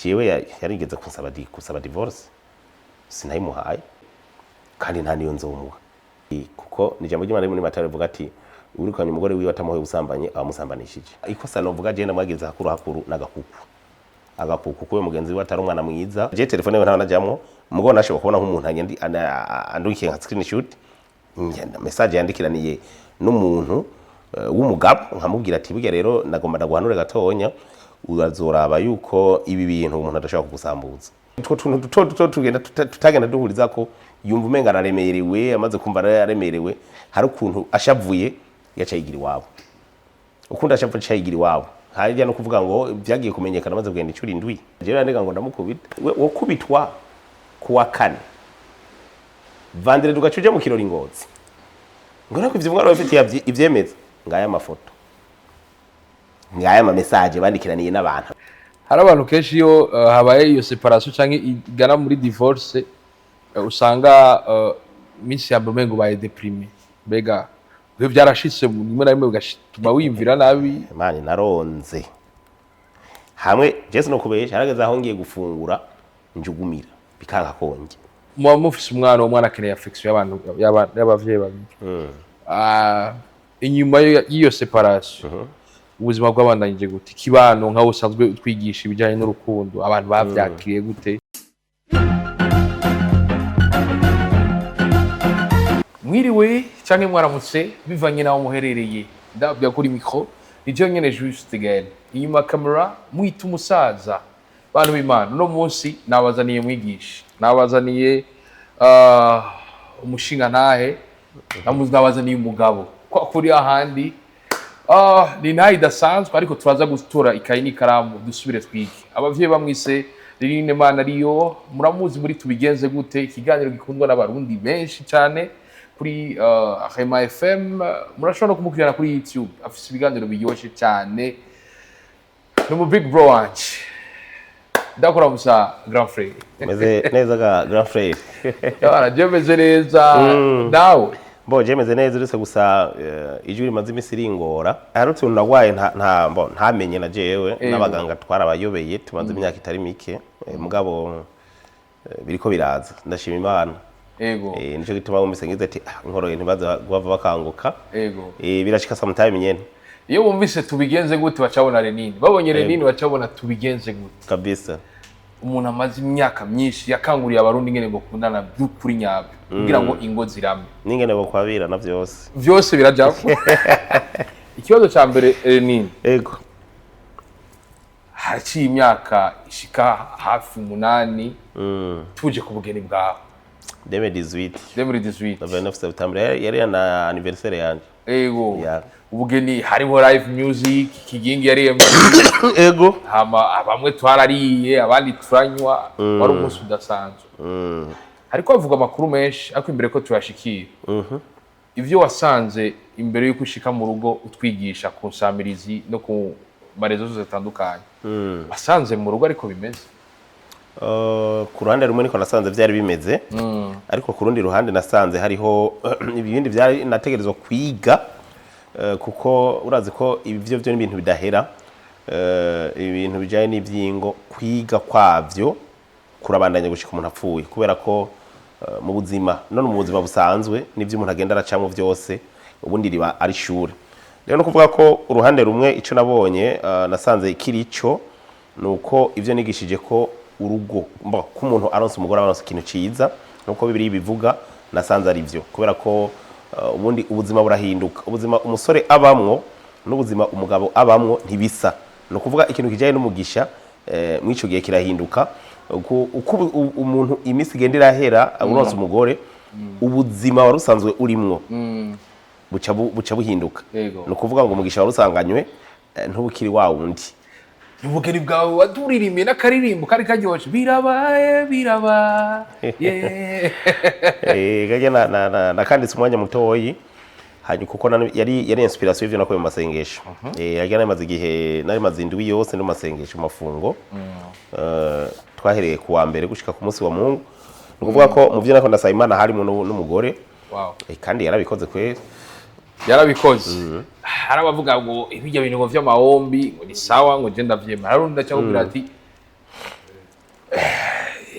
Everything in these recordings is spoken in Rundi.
Jewe yarigeze kunsaba gusaba divorce, sinayimuhaye kandi nta niyo nzomuha, kuko ni ijambo ry'Imana riri muri Matayo rivuga ati: "Uwirukanye umugore wiwe atamuhoye ubusambanyi aba amusambanishije." Ikosa novuga jewe ndamwagiriza hakuru hakuru n'agakuku, agakuku kuwe mugenzi we atari umwana mwiza. Je telefone yewe ntawe najamwo, mugabo nashobora kubona nk'umuntu andukiye nka screenshot message yandikiraniye n'umuntu w'umugabo, nkamubwira ati: "Burya rero nagomba ndaguhanure gatonya, urazoraba yuko ibi bintu umuntu adashobora kugusambuza." Utwo tuntu duto duto tugenda tutagenda duhuriza ko yumva umenga araremerewe. Amaze kumva aremerewe, hari ukuntu ashavuye yaca yigira iwabo, ukundi ashavuye aca yigira iwabo. Harya no kuvuga ngo vyagiye kumenyekana amaze kugenda incuro 7. Jewe ndega ngo ndamukubita, wokubitwa kuwa kane, vendredi ugaca uja mu kirori Ngozi, ngo nako ivyo mwana bafitiye ivyemeza, ngaya amafoto, ngaya ama message bandikiraniye n'abantu. Hari abantu kenshi iyo habaye iyo séparation canke igana muri divorce, usanga iminsi ya mbere umengo ubaye déprimé. Mbega iyo byarashitse rimwe na rimwe bigatuma wiyumvira nabi? Mani, naronze hamwe jese no kubesha, harageze aho ngiye gufungura njugumira bikanka konge. Muba mufise umwana, uwo mwana akeneye affection y'abantu, y'abavyeyi babiri. Inyuma y'iyo séparation ubuzima bwabandanyije gute? Ikibano, nkaho usanzwe utwigisha ibijyanye n'urukundo, abantu bavyakiriye gute? Mwiriwe canke mwaramutse bivanye n'aho muherereye. Ndababwira kuri micro ni jewe nyene Juste Gaël, inyuma ya kamera mwita umusaza. Bantu b'Imana, uno munsi nabazaniye mwigisha, nabazaniye umushingantahe, nabazaniye umugabo kwa kuri ahandi. Ni ntahe idasanzwe, ariko turaza gutora ikayi n'ikaramu dusubire twige. Abavyeyi bamwise Ririne Mana ariyo muramuzi muri Tubigenze Gute, ikiganiro gikundwa n'Abarundi benshi cyane kuri Rema FM. Murashobora no kumukurikirana kuri YouTube, afise ibiganiro biryoshe cyane. Ni umu big bro wanje. Ndakora musa grand frère. Meze neza ga grand frère. Yabana, je meze neza, nawe? Bo je meze neza, uretse gusa ijwi rimaze imisi ringora. Hari utuntu nagwaye nta mbo ntamenye na jewe, n'abaganga twarabayobeye, tumaze imyaka itari mike, mugabo biriko biraza, ndashima Imana. Nico gituma wumvise ngize ati: "Ah, nkoroye ntibaza guhava bakanguka." Birashika sometime nyene. Iyo bumvise Tubigenze Gute bacabona Renine, babonye Renine bacabona Tubigenze Gute. Kabisa. Umuntu amaze imyaka myinshi yakanguriye Abarundi ingene bakundana by'ukuri nyabyo kugira ngo ingo zirame. N'ingene bokwabira na vyose. Vyose birajako. Ikibazo ca mbere, Renine, Ego. haciye imyaka ishika hafi 8 tuje ku bugeni bwawe. 2018. 2018. 29 septembre yari na anniversaire yanje. Ubugeni hariho live music, Kigingi yari hama bamwe twarariye, abandi turanywa, wari umunsi udasanzwe. Hariko havugwa amakuru menshi, ariko imbere ko tuyashikira, ivyo wasanze imbere y'uko ushika mu rugo utwigisha ku nsamirizi no ku ma réseaux zose zitandukanye, wasanze mu rugo ariko bimeze? Ku ruhande rumwe niko nasanze vyari bimeze, ariko ku rundi ruhande nasanze hariho ibindi vyari nategerezwa kwiga, kuko urazi ko ivyo vyo n'ibintu bidahera. Ibintu bijanye n'ivyingo, kwiga kwavyo kurabandanya gushika umuntu apfuye, kubera ko mu buzima, none mu buzima busanzwe n'ivyo umuntu agenda aracamwo vyose ubundi riba ari ishure. Rero no kuvuga ko uruhande rumwe ico nabonye, nasanze ikiri ico nuko ivyo nigishije ko urugo ko umuntu aronse umugore aba aronse ikintu ciza, nuko Bibiliya ibivuga, nasanze ari vyo, kubera ko ubundi ubuzima burahinduka. Ubuzima umusore abamwo n'ubuzima umugabo abamwo ntibisa. Ni ukuvuga ikintu kijanye n'umugisha, mw'ico gihe kirahinduka uko umuntu iminsi igenda irahera. Uronse umugore, ubuzima wari usanzwe urimwo buca buhinduka. Ni ukuvuga ngo umugisha wari usanganywe ntubukiri wa wundi. Ubugeni bwawe waturirimbye n'akaririmbo kari karyoshe, birabaye biraba, yeah. Gajya nakanditse umwanya mutoyi hanyuma, kuko yari inspiration y'ivyo nakoye mu masengesho. Yari narimaze igihe, narimaze indwi yose no mu masengesho, mu mafungo. Twahereye ku wa mbere gushika ku munsi wa Mungu. Ni ukuvuga ko mu vyo nako ndasaba Imana harimo n'umugore. Kandi yarabikoze kweri. Yarabikoze. Hari abavuga ngo ibijya bintu ngo vy'amahombi ngo ni sawa, ngo je ndavyemera. Hari undi acakubwira ati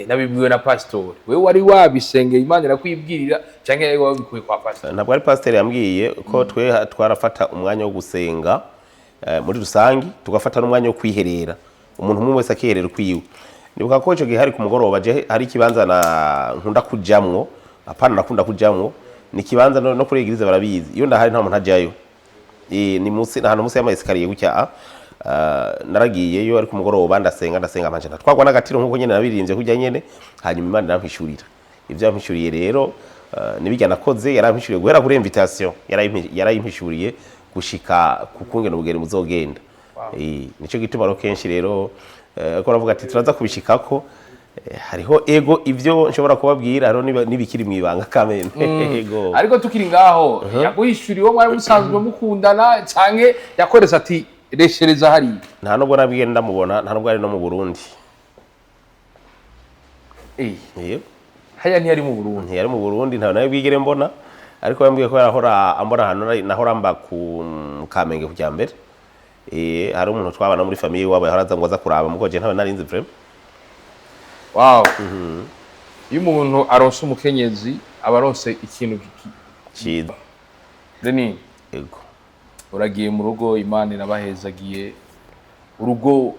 Nabibwiwe na pasitori. Wewe wari wabisengeye, Imana irakwibwirira, canke yari wabikuye kwa pasitori? Ntabwo ari pasiteri yambwiye ko twe twarafata umwanya wo gusenga muri rusangi, tugafata n'umwanya wo kwiherera, umuntu umwe wese akiherera ukwiwe. Nibuka ko ico gihe hari ku mugoroba. Je hari ikibanza na nkunda kujamwo, apana nakunda kujamwo, ni ikibanza no kuri église barabizi, iyo ndahari nta muntu ajayo. Ni munsi, ahantu munsi y'ama escalier gutya. Naragiyeyo ari ku mugoroba, ndasenga, ndasenga manje ndatwagwa n'agatiro nkuko nyene nabiririmvye kurya nyene. Hanyuma Imana irampishurira ivyo yampishuriye. Rero nibijya nakoze, yarampishuriye guhera kuri invitation, yarayimpishuriye gushika ku kungene ubugeni buzogenda. Nico gituma rero kenshi rero ko ravuga ati turaza kubishikako. Hariho ego ivyo nshobora kubabwira, hariho n'ibikiri mwibanga kameme, ego. Ariko tukiri ngaho, yaguhishuriye uwo mwari musanzwe mukundana, canke yakorese ati reshereza hariya? Nta nubwo nabwiye ndamubona, nta nubwo ari no mu Burundi. Yego. Hariya ntiyari mu Burundi? Ntiyari mu Burundi, nta nawe bwigere mbona, ariko yambwiye ko yarahora ambona ahantu nahora mba ku Kamenge kujya mbere. Hari umuntu twabana muri famille iwabo yahora aza ngo aza kuraba, mugo je ntawe narinzi vraiment. Wow, iyo umuntu aronse umukenyezi aba aronse ikintu Ciza. Deni. Ego. Uragiye mu rugo, Imana irabahezagiye. Urugo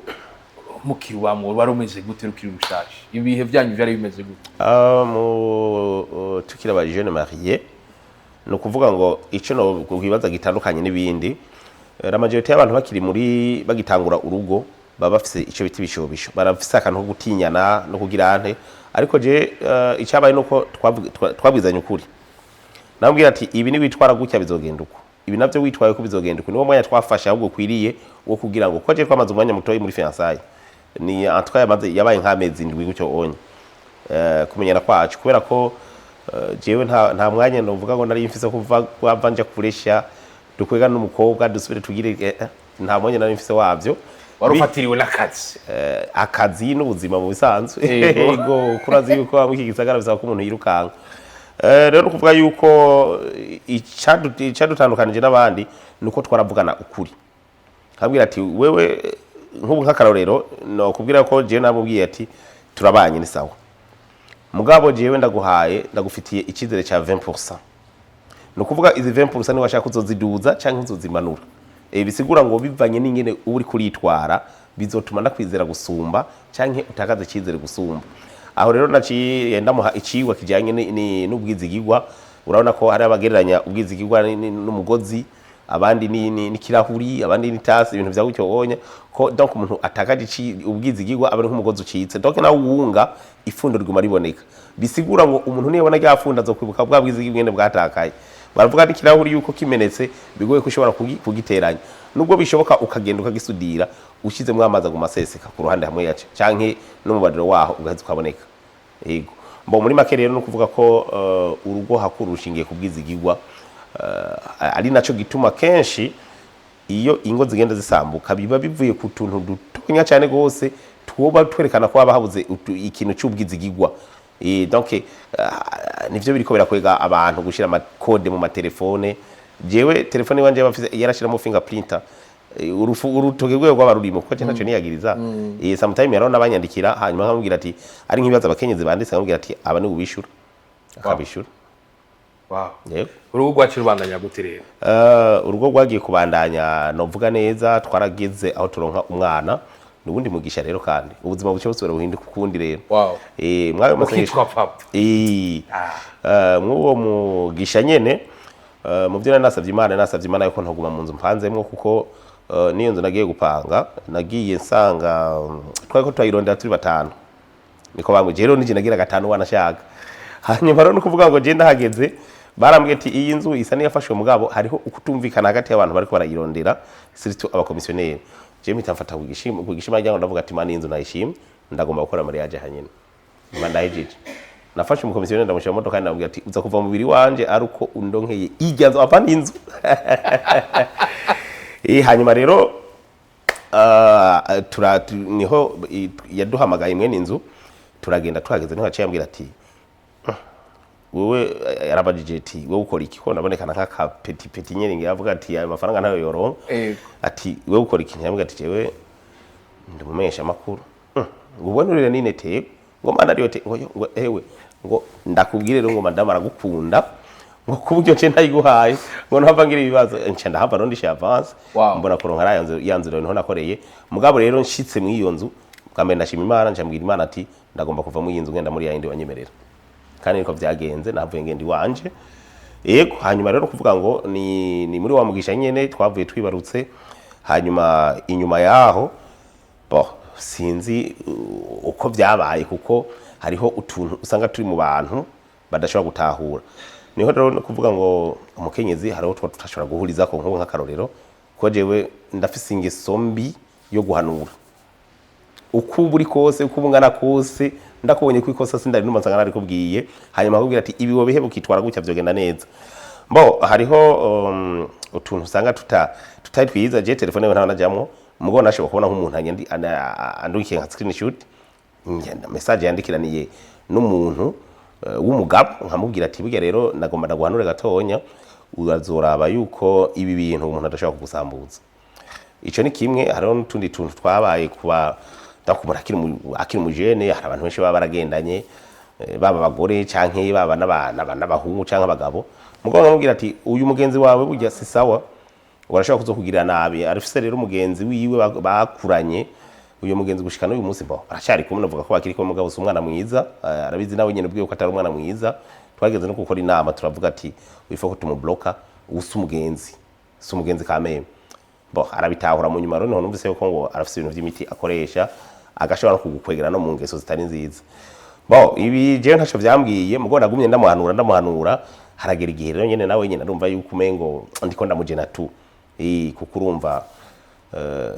mukirubamwo ruba rumeze gute rukiri rushasha? Ibihe byanyu byari bimeze gute? Ah, mu tukiri aba jeune marié, ni ukuvuga ngo ico no kwibaza gitandukanye n'ibindi. La majorité y'abantu bakiri muri bagitangura urugo baba bafise ico bita ibishobisho, barafise akantu ko gutinyana no kugira ante. Ariko je icyabaye nuko twabwizanye ukuri. Namubwira ati ibi ni witwara gutya bizogenda uko, ibi navyo witwaye ko bizogenda uko. Niwo mwanya twafashe ahubwo kwiriye wo kugira ngo ko je twamaze umwanya mutoyi muri fiançailles, ni en tout cas yamaze yabaye nk'amezi 7 gutyo onye kumenyana kwacu, kubera ko jewe nta mwanya novuga ngo nari mfise kuva kuva nja kuresha dukwega n'umukobwa dusubire tugire nta mwanya nari mfise wavyo. Wari ufatiriwe n'akazi. Akazi n'ubuzima mu bisanzwe. Yego. Yego, kurazi yuko hamwe iki gisagara bisaba ko umuntu yirukanka. Rero ni ukuvuga yuko icadutandukanije n'abandi ni uko twaravugana ukuri. Nkabwira ati wewe nk'ubu nk'akarorero no kubwira ko jewe namubwiye ati turabanye ni sawa, mugabo jewe ndaguhaye, ndagufitiye icyizere cya 20%. Ni ukuvuga izi 20% niba washaka uzoziduza canke uzozimanura. Bisigura ngo bivanye n'ingene uba uri kuritwara bizotuma ndakwizera gusumba canke utakaze icyizere gusumba. Aho rero naciye ndamuha icigwa kijanye n'ubwizigirwa. Urabona ko hari abagereranya ubwizigirwa n'umugozi, abandi n'ikirahuri, abandi n'itasi, ibintu vya gutyo wonya ko donc umuntu atakaje ubwizigirwa aba ari nk'umugozi ucitse, donc nawe uwunga ifundo riguma riboneka. Bisigura ngo umuntu niyabona rya fundo azokwibuka bwa bwizigirwa ingene bwatakaye. Baravuga n'ikirahuri yuko kimenetse bigoye ko ushobora kugiteranya, nubwo bishoboka ukagenda ukagisudira ushyizemo amazi aguma aseseka ku ruhande hamwe yace canke n'umubadiro waho ugaheza ukaboneka. Yego, mbo muri make rero no kuvuga ko urugo hakuru rushingiye ku bwizigirwa, ari naco gituma kenshi iyo ingo zigenda zisambuka biba bivuye ku tuntu dutonya cyane gose twoba twerekana ko haba habuze ikintu cy'ubwizigirwa. Donc nivyo biriko birakwega abantu gushira ama codes mu matelefone. Jewe telefone wanje bafise yarashiramo fingerprinter, urufu urutoke rwe rwaba rurimo kuko je ntaco niyagiriza. Sometime yaraho nabanyandikira, hanyuma nkamubwira ati ari nk'ibibazo abakenyezi banditse, nkamubwira ati aba ni ubishura, akabishura. Wow. Yego. Urugo rwacu rubandanya gute rero? Urugo rwagiye kubandanya novuga neza, twarageze aho turonka umwana, nubundi mugisha rero, kandi ubuzima buce busubira buhinduka ukundi rero. Mwayo masengesho Ukitwa papa. Mw'uwo mugisha nyene, mu byo nari nasavye Imana, nasavye Imana yuko ntoguma mu nzu mpanzemwo, kuko niyo nzu nagiye gupanga nagiye nsanga twariko turayirondera turi batanu, niko bambwiye. Rero nije nagira gatanu wanashaka. Hanyuma rero nukuvuga ngo je ndahageze barambwiye ati iyi nzu isa n'iyafashwe, mugabo hariho ukutumvikana hagati y'abantu bariko barayirondera, surtout abakomisiyoneri. Je mpita mfata ku gishima ryango, ndavuga ati Mana, iyi nzu nayishimye, ndagomba gukora mariage hanyine mba ndahejeje. Nafashe umukomisiyoneri ndamushyira mu modoka, ndamubwira ati uza kuva mu mubiri wanje ari uko undonkeye irya nzu, apana inzu. Hanyuma rero niho yaduhamagaye mwene inzu, turagenda. Tuhageze niho yaciye ambwira ati wewe yarabajije ati wewe ukora iki, ko nabonekana nk'aka petit petit nyene, ngira avuga ati ayo mafaranga ntayo yoronka. Ati wewe ukora iki? Yambwira ati jewe ndi umumenyesha makuru. Ngo ubone urire nine tego. Ngo mana ariyo te, ngo yo, ngo ewe, ngo ndakubwire rero, ngo madame aragukunda, ngo kuburyo nce ntayiguhaye ngo ntava ngira ibibazo, nce ndahava rero ndishe avance. Mbona kuronka ya nzu, ya nzu rero niho nakoreye. Mugabo rero nshitse muri iyo nzu bwa mbere, ndashima Imana, nca mbwira Imana ati: "Ndagomba kuva muri iyi nzu ngenda muri ya yindi wanyemerera." Kandi niko vyagenze, navuye ngenda iwanje. Yego, hanyuma rero kuvuga ngo ni muri wa mugisha nyene twavuye twibarutse. Hanyuma inyuma yaho, bo sinzi uko vyabaye, kuko hariho utuntu usanga turi mu bantu badashobora gutahura. Niho rero no kuvuga ngo umukenyezi hariho utwo tutashobora guhurizako, nk'ubu nk'akarorero ko jewe ndafise ingeso mbi yo guhanura. Uko uba uri kose, uko uba ungana kose, ndakubonye ko ikosa sindari numva nsanga narikubwiye, hanyuma akubwira ati: "Ibi wobihe ukitwara gutya vyogenda neza." Bo hariho utuntu usanga tutari twiza. Je telefone yawe ntawe najamwo, mugo nashobora kubona nk'umuntu andukiye nka screenshot, ngenda message yandikiraniye n'umuntu w'umugabo, nkamubwira ati: "Burya rero nagomba ndaguhanure gatonya, urazoraba yuko ibi bintu umuntu adashobora kugusambuza." Ico ni kimwe. Hariho n'utundi tuntu twabaye kuba ndakumura akiri umujene. Hari abantu benshi baba baragendanye, baba abagore canke baba n'abahungu canke abagabo. Mugabo nkamubwira ati: "Uyu mugenzi wawe burya si sawa, urashobora kuzokugirira nabi." Arafise rero umugenzi wiwe bakuranye. Uyu mugenzi gushika n'uyu munsi bo baracari kumwe, navuga ko bakiri kumwe, mugabo si umwana mwiza. Arabizi nawe nyene ubwiwe ko atari umwana mwiza. Twageze no gukora inama, turavuga ati: "Wifa ko tumubloka, ubu si umugenzi, si umugenzi kameme." Bo arabitahura mu nyuma. Rero niho numvise yuko ngo arafise ibintu vy'imiti akoresha, agashobora no kugukwegera no mu ngeso zitari nziza. Bo ibi jewe ntaco vyambwiye, mugo nagumye ndamuhanura, ndamuhanura. Haragera igihe rero nyene nawe nyene arumva yuko umengo ndiko ndamujena tu. Kuko urumva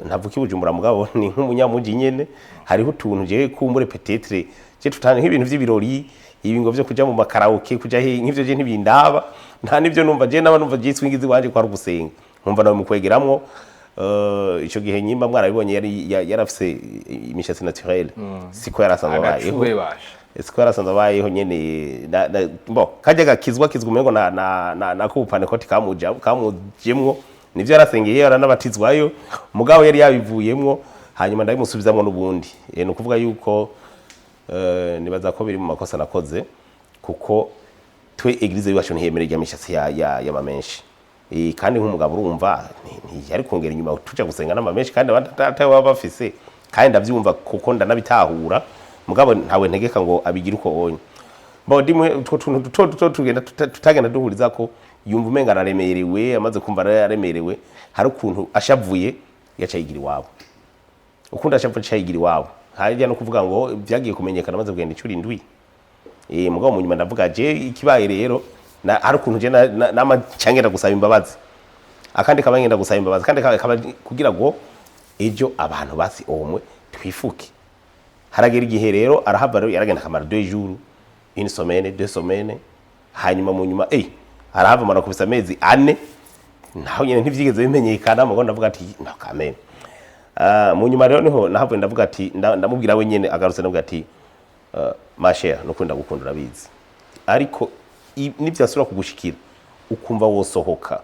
ntavuka i Bujumbura, mugabo ni nk'umunyamuji nyene. Hariho utuntu jewe kumbure peut-être je tutane nk'ibintu vy'ibirori, ibi ngo vyo kuja mu makaraoke, kuja he, nk'ivyo je ntibindaba, nta nivyo numva. Je naba numva jiswingizi wanje ko ari ugusenga, nkumva nawe mukwegeramwo. Ico gihe nyimba mwarabibonye, yari yarafise imishatsi naturelle, siko yarasanzwe abayeho. Agacuwe basha. Siko yarasanzwe abayeho nyene. Bo kajya gakizwa kizwa umengo na kubupanekoti kamuja kamujemwo, nivyo yarasengeye, yaranabatizwayo, mugabo yari yabivuyemwo. Hanyuma ndabimusubizamwo n'ubundi. Ni ukuvuga yuko nibaza ko biri mu makosa nakoze, kuko twe église yacu ntiyemera irya mishatsi ya y'amamenshi. Kandi nk'umugabo urumva ntiyari kongera inyuma tuja gusenga n'amamenshi, kandi abandi atayo baba bafise. Kandi ndavyumva kuko ndanabitahura, mugabo ntawe ntegeka ngo abigire uko onye. Bo dimwe utwo tuntu duto duto tugenda tutagenda duhuriza ko yumva umenga araremerewe. Amaze kumva araremerewe, hari ukuntu ashavuye yaca yigira iwabo, ukundi ashavuye aca yigira iwabo. Harya no kuvuga ngo vyagiye kumenyekana amaze kugenda incuro 7. Mugabo mu nyuma ndavuga je ikibaye rero na hari ukuntu je nama cangenda gusaba imbabazi, akandi kaba ngenda gusaba imbabazi, kandi kaba kugira ngo ejo abantu basi omwe twifuke. Haragera igihe rero arahava, rero yaragenda akamara 2 jours, une semaine, 2 semaines. Hanyuma mu nyuma arahava amara kubisa amezi 4, naho nyene ntivyigeze bimenyekana. Mugo ndavuga ati: "No kameme." Mu nyuma rero niho nahavuye ndavuga ati ndamubwira we nyene agarutse, ndavuga ati: "Ma chère, nukuri ndagukunda urabizi, ariko nivyasubira kugushikira ukumva wosohoka,"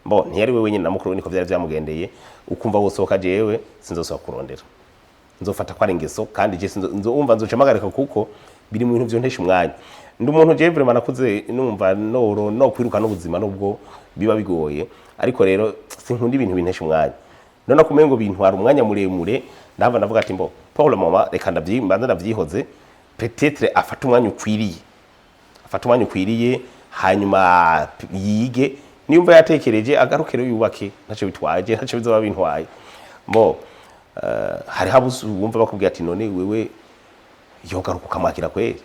bo ntiyari we wenyine na mukuru we niko vyari vyamugendeye, "ukumva wosohoka, jewe sinzosubira kurondera, nzofata ko ari ingeso, kandi je nzo umva nzoca mpagarika, kuko biri mu bintu vyontesha umwanya. Ndi umuntu je vraiment nakuze numva noro no kwiruka n'ubuzima nubwo biba bigoye, ariko rero sinkunda ibintu bintesha umwanya. None kumengo bintwara umwanya muremure." Ndahava ndavuga ati: "Mbo pour le moment reka mbanze ndavyihoze, peut-être afata umwanya ukwiriye, afata umwanya ukwiriye, hanyuma yige, niyumva yatekereje agaruke rero yubake, ntacyo bitwaje, ntacyo bizoba bintwaye." Mbo hariho abo wumva bakubwira ati: "None wewe yogaruka ukamwakira kweri?"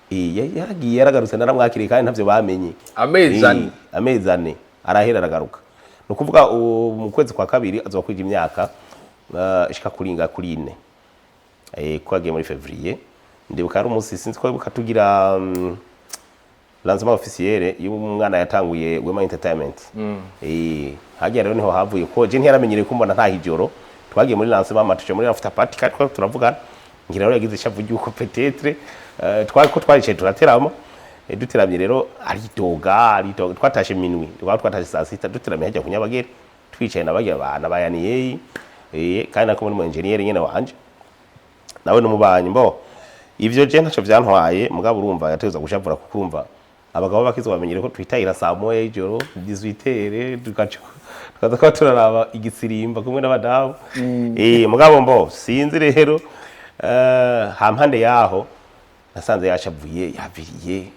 Yaragiye yaragarutse, naramwakiriye kandi ntavyo bamenye. Amezi 4. Amezi 4 arahera aragaruka. Ni ukuvuga ubu mu kwezi kwa kabiri azoba kwija imyaka ishika kuringa kuri 4. Ko yagiye muri février. Ndibuka hari umunsi, sinzi ko wibuka, tugira lancement officiel y'umwana yatanguye Wema Entertainment. Hagiye rero niho havuye ko je ntiyaramenyereye kumbona ntaha ijoro. Twagiye muri lancement, matuje muri after party, kandi twari turavugana. Ngira rero yagize ishavu ry'uko peut-être twari ko twaricaye turaterama. Duteramye rero aridoga, aridoga. Twatashe minwi, twaba twatashe saa 6, duteramye hajya kunyabagere, twicaye nabagira abana bayaniye. Kandi nako muri mu engineer nyene wanje nawe n'umubanyi. Mbo Ivyo je ntaco vyantwaye, mugabo urumva yategerezwa gushavura, kuko urumva abagabo bakizwa bamenyere ko twitahira saa 1 y'ijoro, 18h, tugaca tukaza kuba turaraba igisirimba kumwe n'abadamu. Mugabo mbo sinzi rero, hampande yaho nasanze yashavuye, yaviriye.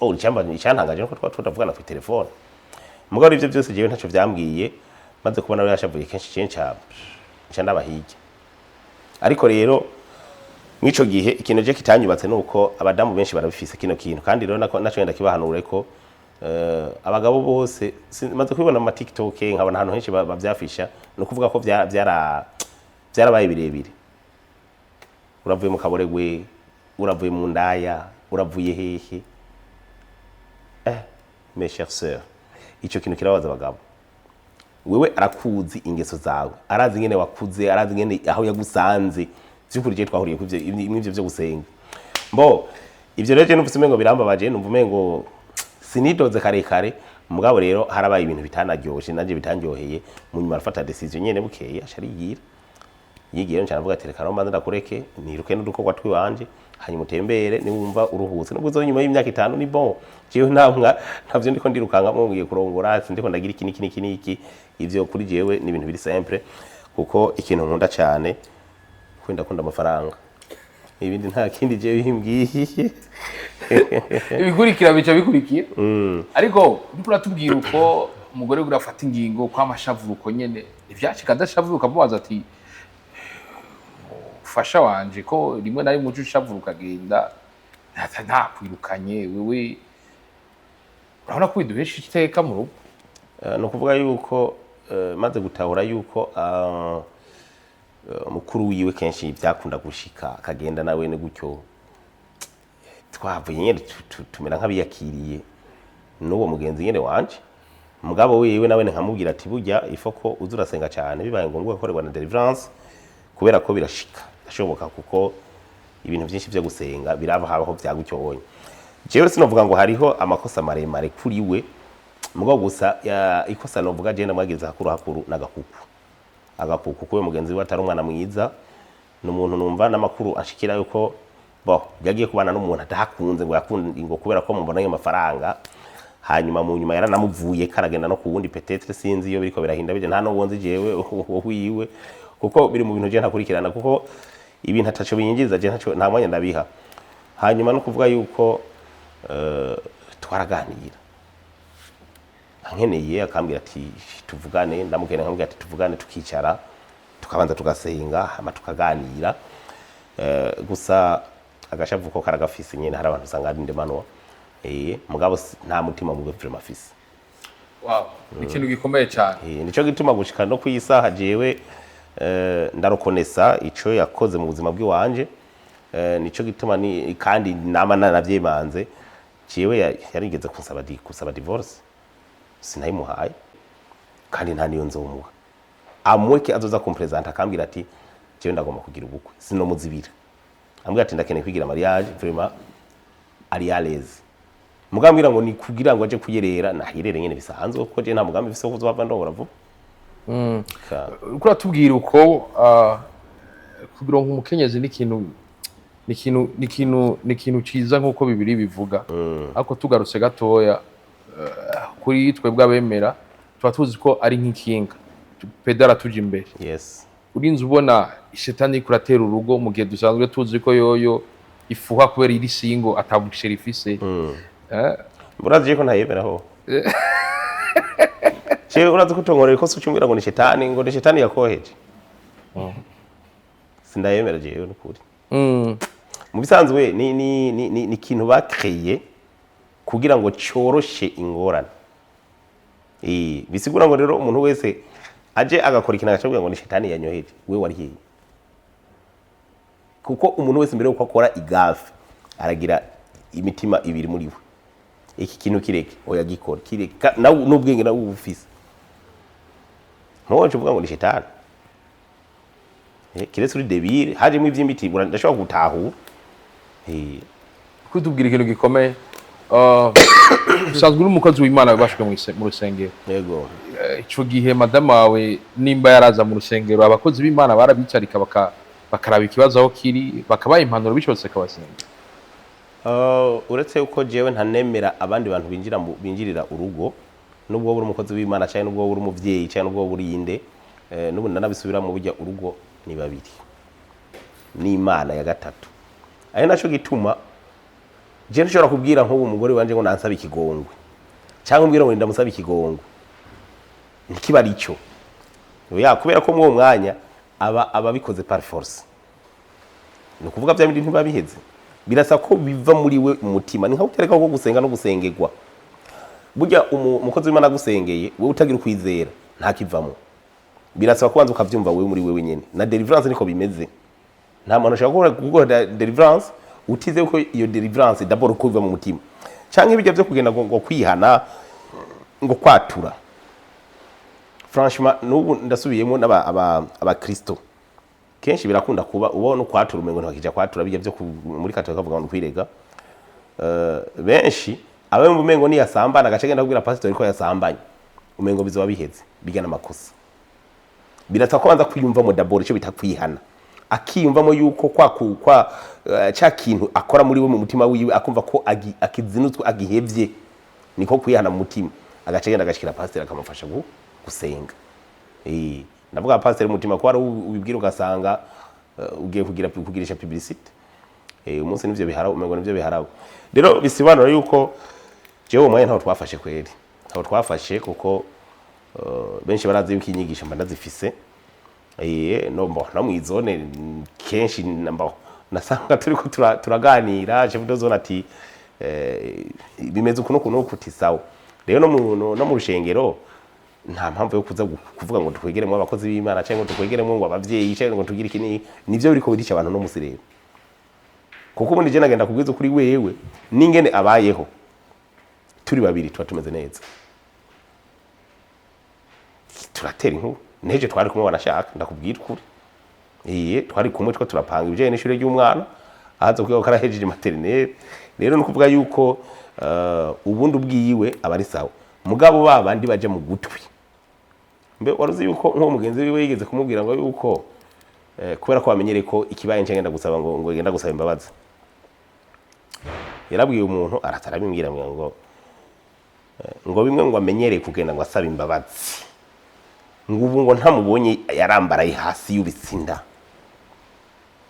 Oh, icyamba icyantangaje nuko twaba tutavugana ku telefone. Mugabo ivyo byose jewe ntaco vyambwiye. Maze kubona rero yashavuye kenshi kenshi, nca ndabahige. Ariko rero mw'ico gihe ikintu je kitanyubatse nuko abadamu benshi barabifise kino kintu, kandi rero nako naco ngenda kibahanure ko abagabo bose maze kubibona mu ma TikTok, nkabona ahantu henshi bavyafisha, ni ukuvuga ko vyarabaye birebire. Uravuye mu kaboregwe, uravuye mu ndaya, uravuye hehe? Mes chères sœurs, ico kintu kirabaza abagabo. Wewe arakuzi ingeso zawe, arazi ingene wakuze, arazi ingene aho yagusanze. Vy'ukuri je twahuriye ku ivyo ivyo vyo gusenga. Mbo ivyo rero je numvise umengo birambabaje, numva umengo sinidoze karekare. Mugabo rero harabaye ibintu bitanaryoshe, nanje bitandyoheye. Mu nyuma arafata décision nyene, bukeye aca arigira, yigiye. Nca aravuga ati: "Reka rero mbanze ndakureke, niruke n'udukorwa twiwanje, hanyuma utembere, niwumva uruhutse, nubwo uzo nyuma y'imyaka 5 ni bon." Jewe nta ntavyo ndiko ndirukangamwo, ngiye kurongora, sindiko ndagira iki niki niki niki. Ivyo kuri jewe ni ibintu biri simple, kuko ikintu nkunda cyane kwenda kunda amafaranga, ibindi nta kindi jewe bimbwiye. Ibikurikira bica bikurikira. Ariko uriko uratubwira uko umugore we afata ingingo ko amashavura uko nyene, ivyashika adashavura, ukamubaza ati: "Ufasha wanje, ko rimwe na rimwe uca ushavura ukagenda ntakwirukanye, wewe urabona ko biduhesha iteka mu rugo?" Ni ukuvuga yuko maze gutahura yuko mukuru wiwe kenshi byakunda gushika akagenda nawe ni gutyo, twavuye nyene tumera nk'abiyakiriye n'uwo mugenzi nyene wanje. Mugabo wiwe nawe nkamubwira ati: "Burya ifo ko uza urasenga cyane, bibaye ngombwa gukorerwa na délivrance, kubera ko birashika, birashoboka, kuko ibintu byinshi byo gusenga biraba habaho bya gutyo." Wonye jewe sinovuga ngo hariho amakosa maremare kuri we, mugabo gusa ikosa novuga je ndamwagiriza hakuru hakuru n'agakuku, agakuku kuwe mugenzi we atari umwana mwiza. Ni umuntu numva n'amakuru ashikira yuko bo yagiye kubana n'umuntu atahakunze, ngo yakunze ngo kubera ko mubonanye amafaranga, hanyuma mu nyuma yaranamuvuye, karagenda no ku wundi. Peut-être sinzi iyo biriko birahinda bije, nta n'uwo nzi jewe wiwe, kuko biri mu bintu je ntakurikirana, kuko ibintu ataco binyinjiriza je ntaco, nta mwanya ndabiha. Hanyuma no kuvuga yuko twaraganira, ankeneye akambwira ati: "Tuvugane." Ndamubwira, nkamubwira ati: "Tuvugane." Tukicara, tukabanza tugasenga, hama tukaganira. Gusa agashavu ko karagafise nyene, hari abantu usanga ari ndemanwa, mugabo nta mutima mubi vraiment afise. Wow, ni ikintu gikomeye cyane. Nico gituma gushika no kwisaha jewe ndarokonesa ico yakoze mu buzima bw'iwanje. Nico gituma ni kandi nama naravyimanze. Jewe yarigeze kunsaba kusaba divorce, sinayimuhaye, kandi nta niyo nzomuha. Amweke azoza kumpresenta akambwira ati: "Jewe ndagomba kugira ubukwe," sinomuzibira. Ambwira ati: "Ndakeneye kwigira mariage," vraiment ari à l'aise. Mugambwira ngo ni kugira ngo aje kuyerera, nahirere nyene bisanzwe, kuko je nta mugambi mfise wo kuzohava ndongora vuba. Uriko uratubwira uko kugira ngo umukenyezi ni ikintu ciza nk'uko bibiri bivuga. Ariko tugarutse gatoya kuri twebwe abemera, tuba tuzi ko ari nk'ikinga pedara tuja imbere. Urinze ubona ishetani iriko uratera urugo mu gihe dusanzwe tuzi ko yoyo ifuha kubera iri single, atabushera ifise. Urazi ko ntayemeraho jewe. Urazi ko utonkorera ikosa ucumbwira ngo ni shetani, ngo ni shetani yakoheje. Sindayemera jewe nukuri. Mu bisanzwe ni ikintu bakreye kugira ngo cyoroshe ingorane. Bisigura ngo rero umuntu wese aje agakora ikintu agacabwira ngo ni shetani yanyoheje, we wari hehe? Kuko umuntu wese mbere yuko akora igafe aragira imitima ibiri muri we: iki kintu kireke, oya gikora, kireke. Nawe n'ubwenge nawe uba ufise, ntuwaje uvuga ngo ni shetani. Kiretse uri débile, hajemo ivy'imiti ndashobora gutahura. Kutubwira ikintu gikomeye. Usanzwe uri umukozi w'Imana wibashwe mu rusengero. Yego. Ico gihe madamu wawe nimba yaraza mu rusengero, abakozi b'Imana barabicarika baka Bakaraba ikibazo aho kiri, bakabaha impanuro, bishobotse bakabasenga. Uretse yuko jewe ntanemera abandi bantu binjira binjirira urugo, nubwo uri umukozi w'Imana cyangwa nubwo uri umuvyeyi cyangwa nubwo uri inde, n'ubu ndanabisubira mu burya urugo ni babiri n'Imana ya gatatu. Ari naco gituma je nshobora kubwira nk'ubu umugore wanje ngo nansaba ikigongwe, cyangwa umbwira ngo ndamusaba ikigongwe, ntikiba ari cyo ya kubera ko mw'uwo mwanya aba ababikoze par force. Ni ukuvuga bya bindi ntibiba biheze, birasa ko biva muri we mu mutima. Ni nka gutereka ko gusenga no gusengerwa. Burya umukozi w'Imana agusengeye, wowe utagira ukwizera ntakivamo. Birasaba kubanza ukavyumva wewe muri wewe nyene. Na deliverance niko bimeze. Nta muntu ashobora gukora deliverance utize ko iyo deliverance d'abord ko biva mu mutima, canke ibijya byo kugenda ngo kwihana, ngo kwatura. Franchement, n'ubu ndasubiyemo n'aba abakristo kenshi birakunda kuba ubona ukwatura umengo ntibakija kwatura bijya byo muri Katolika bavuga ngo kwirega. Benshi abe mu umengo ni yasambana, agace genda kubwira pastor ko yasambanye, umengo bizoba biheze. Bigana amakosa. Birasa ko banza kwiyumvamo d'abord icyo bita kwihana, akiyumvamo yuko kwa ca kintu akora muri we mu mutima wiwe, akumva ko akizinutswe, agihevye. Niko kwihana mu mutima, agace genda agashikira pastor akamufasha gusenga. Ndavuga pastor mu mutima ko ari ubibwira ugasanga ugiye kugira kugirisha publicité. Umunsi nivyo biharawe, umengo nivyo biharawe. Rero bisobanura yuko jewe uwo mwanya ntawo twafashe kweri, ntawo twafashe, kuko benshi barazi yuko inyigisho mba ndazifise. No mbo no mw'izone kenshi mbo nasanga turiko turaganira, chef de zone ati bimeze uku n'uku n'uku, uti sawa. Rero no mu rushengero nta mpamvu yo kuza kuvuga ngo tukwegeremo abakozi b'Imana cyangwa ngo tukwegeremo ngo abavyeyi cyangwa ngo tugire iki. Nivyo biriko birica abantu no musi rero, kuko ubundi je nagenda kubwiza kuri wewe n'ingene abayeho turi babiri tuba tumeze neza, turatera inkuru. Neje twari kumwe, wanashaka ndakubwira ukuri, iye twari kumwe two turapanga ibijanye n'ishure ry'umwana ahaza kwiga ko arahejeje maternelle. Rero ni ukuvuga yuko ubundi ubwiyiwe aba ari sawa, mugabo ba bandi baje mu gutwi. Mbe waruzi yuko nk'uwo mugenzi wiwe yigeze kumubwira ngo yuko kubera ko bamenyereye ko ikibaye nce ngenda gusaba ngo ngenda gusaba imbabazi, yarabwiye umuntu araza arabimbwira ngo bimwe ngo amenyereye kugenda ngo asaba imbabazi, ngo ubu ngo ntamubonye yarambaraye hasi yubitse inda,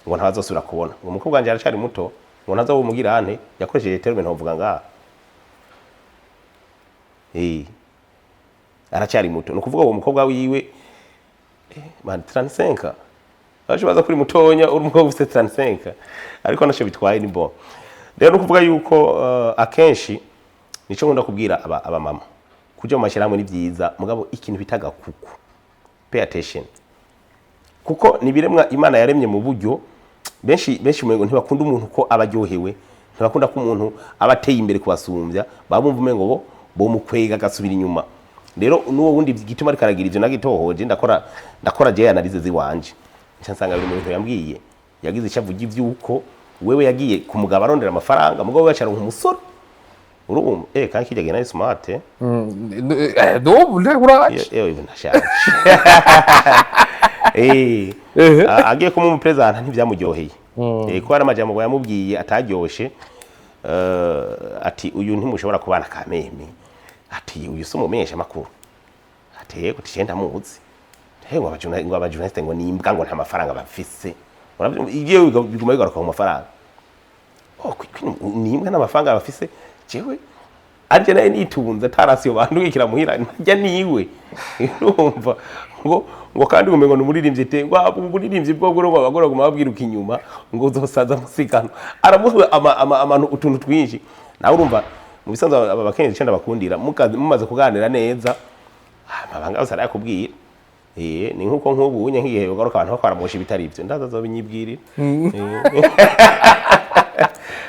ngo ntazosubira kubona, ngo umukobwa wanje aracari muto, ngo ntazobumugira ante. Yakoresheje terme ntovuga ngaha. Aracyari muto, ni ukuvuga uwo mukobwa wiwe man 35 aje baza kuri mutonya, uri umukobwa ufite 35, ariko ntacyo bitwaye, ni bon. Rero ni ukuvuga yuko akenshi nico nkunda kubwira aba mama, kuja mu mashyirahamwe ni byiza, mugabo ikintu bita gakuku, pay attention, kuko ni ibiremwa Imana yaremye mu buryo benshi benshi umengo ntibakunda umuntu ko aba aryohewe, ntibakunda ko umuntu aba ateye imbere kubasumbya, baba bumva umengo bo mukwega agasubira inyuma. Rero n'uwo wundi gituma ariko aragira ivyo, nagitohoje, ndakora je analyse ziwanje, nca nsanga biri mu bintu yambwiye. Yagize icyo avuga ivy'uko wewe yagiye ku mugabo arondera amafaranga, mugabo we acaronka umusore. Urumva kandi kirya gihe nari smart. N'ubu uraje. Yewe ndashaje. Agiye kumuprezanta ntivyamuryoheye. Ko hari amajambo ngo yamubwiye ataryoshe, ati uyu ntimushobora kubana kameme, ati uyu si umumenyesha makuru, ati yego tije ndamuzi. Ngo abajournaliste ngo nimbwa, ngo nta mafaranga bafise. Uravyumva, ivyo biguma bigaruka ku mafaranga. Oh, nimbwa n'amafaranga bafise, jewe arje naye nitunze atarasiyo bandungikira muhira ntajya niwe. Urumva ngo kandi umengo ni umuririmbyi te, ngo umuririmbyi bwo ngo abagore baguma babwiruka inyuma, ngo uzosaza musigano. Aramuha ama utuntu twinshi. Nawe urumva mu bisanzwe aba bakenyezi icyo ndabakundira, mumaze kuganira neza, amabanga yose arayakubwira. Ni nkuko nk'ubu unye nk'igihe ugaruka abantu bakwaramosha ibitari ibyo, ndaza azobinyibwirira.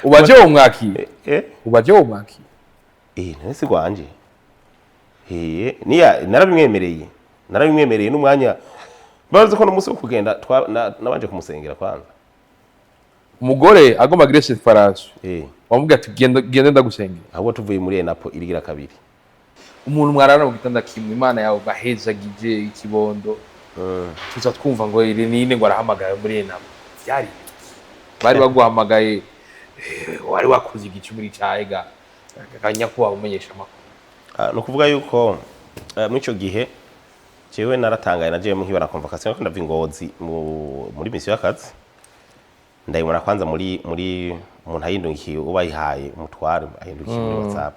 Ubaje womwakiye? Eh. Ubaje womwakiye? None si gwanje. Niya narabimwemereye n'umwanya bazi ko n'umunsi wo kugenda nabanje kumusengera kwanza. Umugore agomba agire séparation, wamubwira ati genda genda ndagusengera? Ahubwo tuvuye muri ENAPO irigira kabiri. Umuntu mwarara mu gitanda kimwe, Imana yawe bahezagije ikibondo, tuza twumva ngo iri nine ngo arahamagara muri ENAPO. Byari ibiki? Bari baguhamagaye, wari wakoze igicumuri cawe ga nyakubahwa umenyesha amakuru? Ah, ni ukuvuga yuko muri ico gihe jewe naratangaye, nagiye nkibona convocation ko ndava i Ngozi muri mission y'akazi, ndayibona kwanza muri umuntu ayindungikiye, uba ayihaye umutware ahindukiye muri WhatsApp.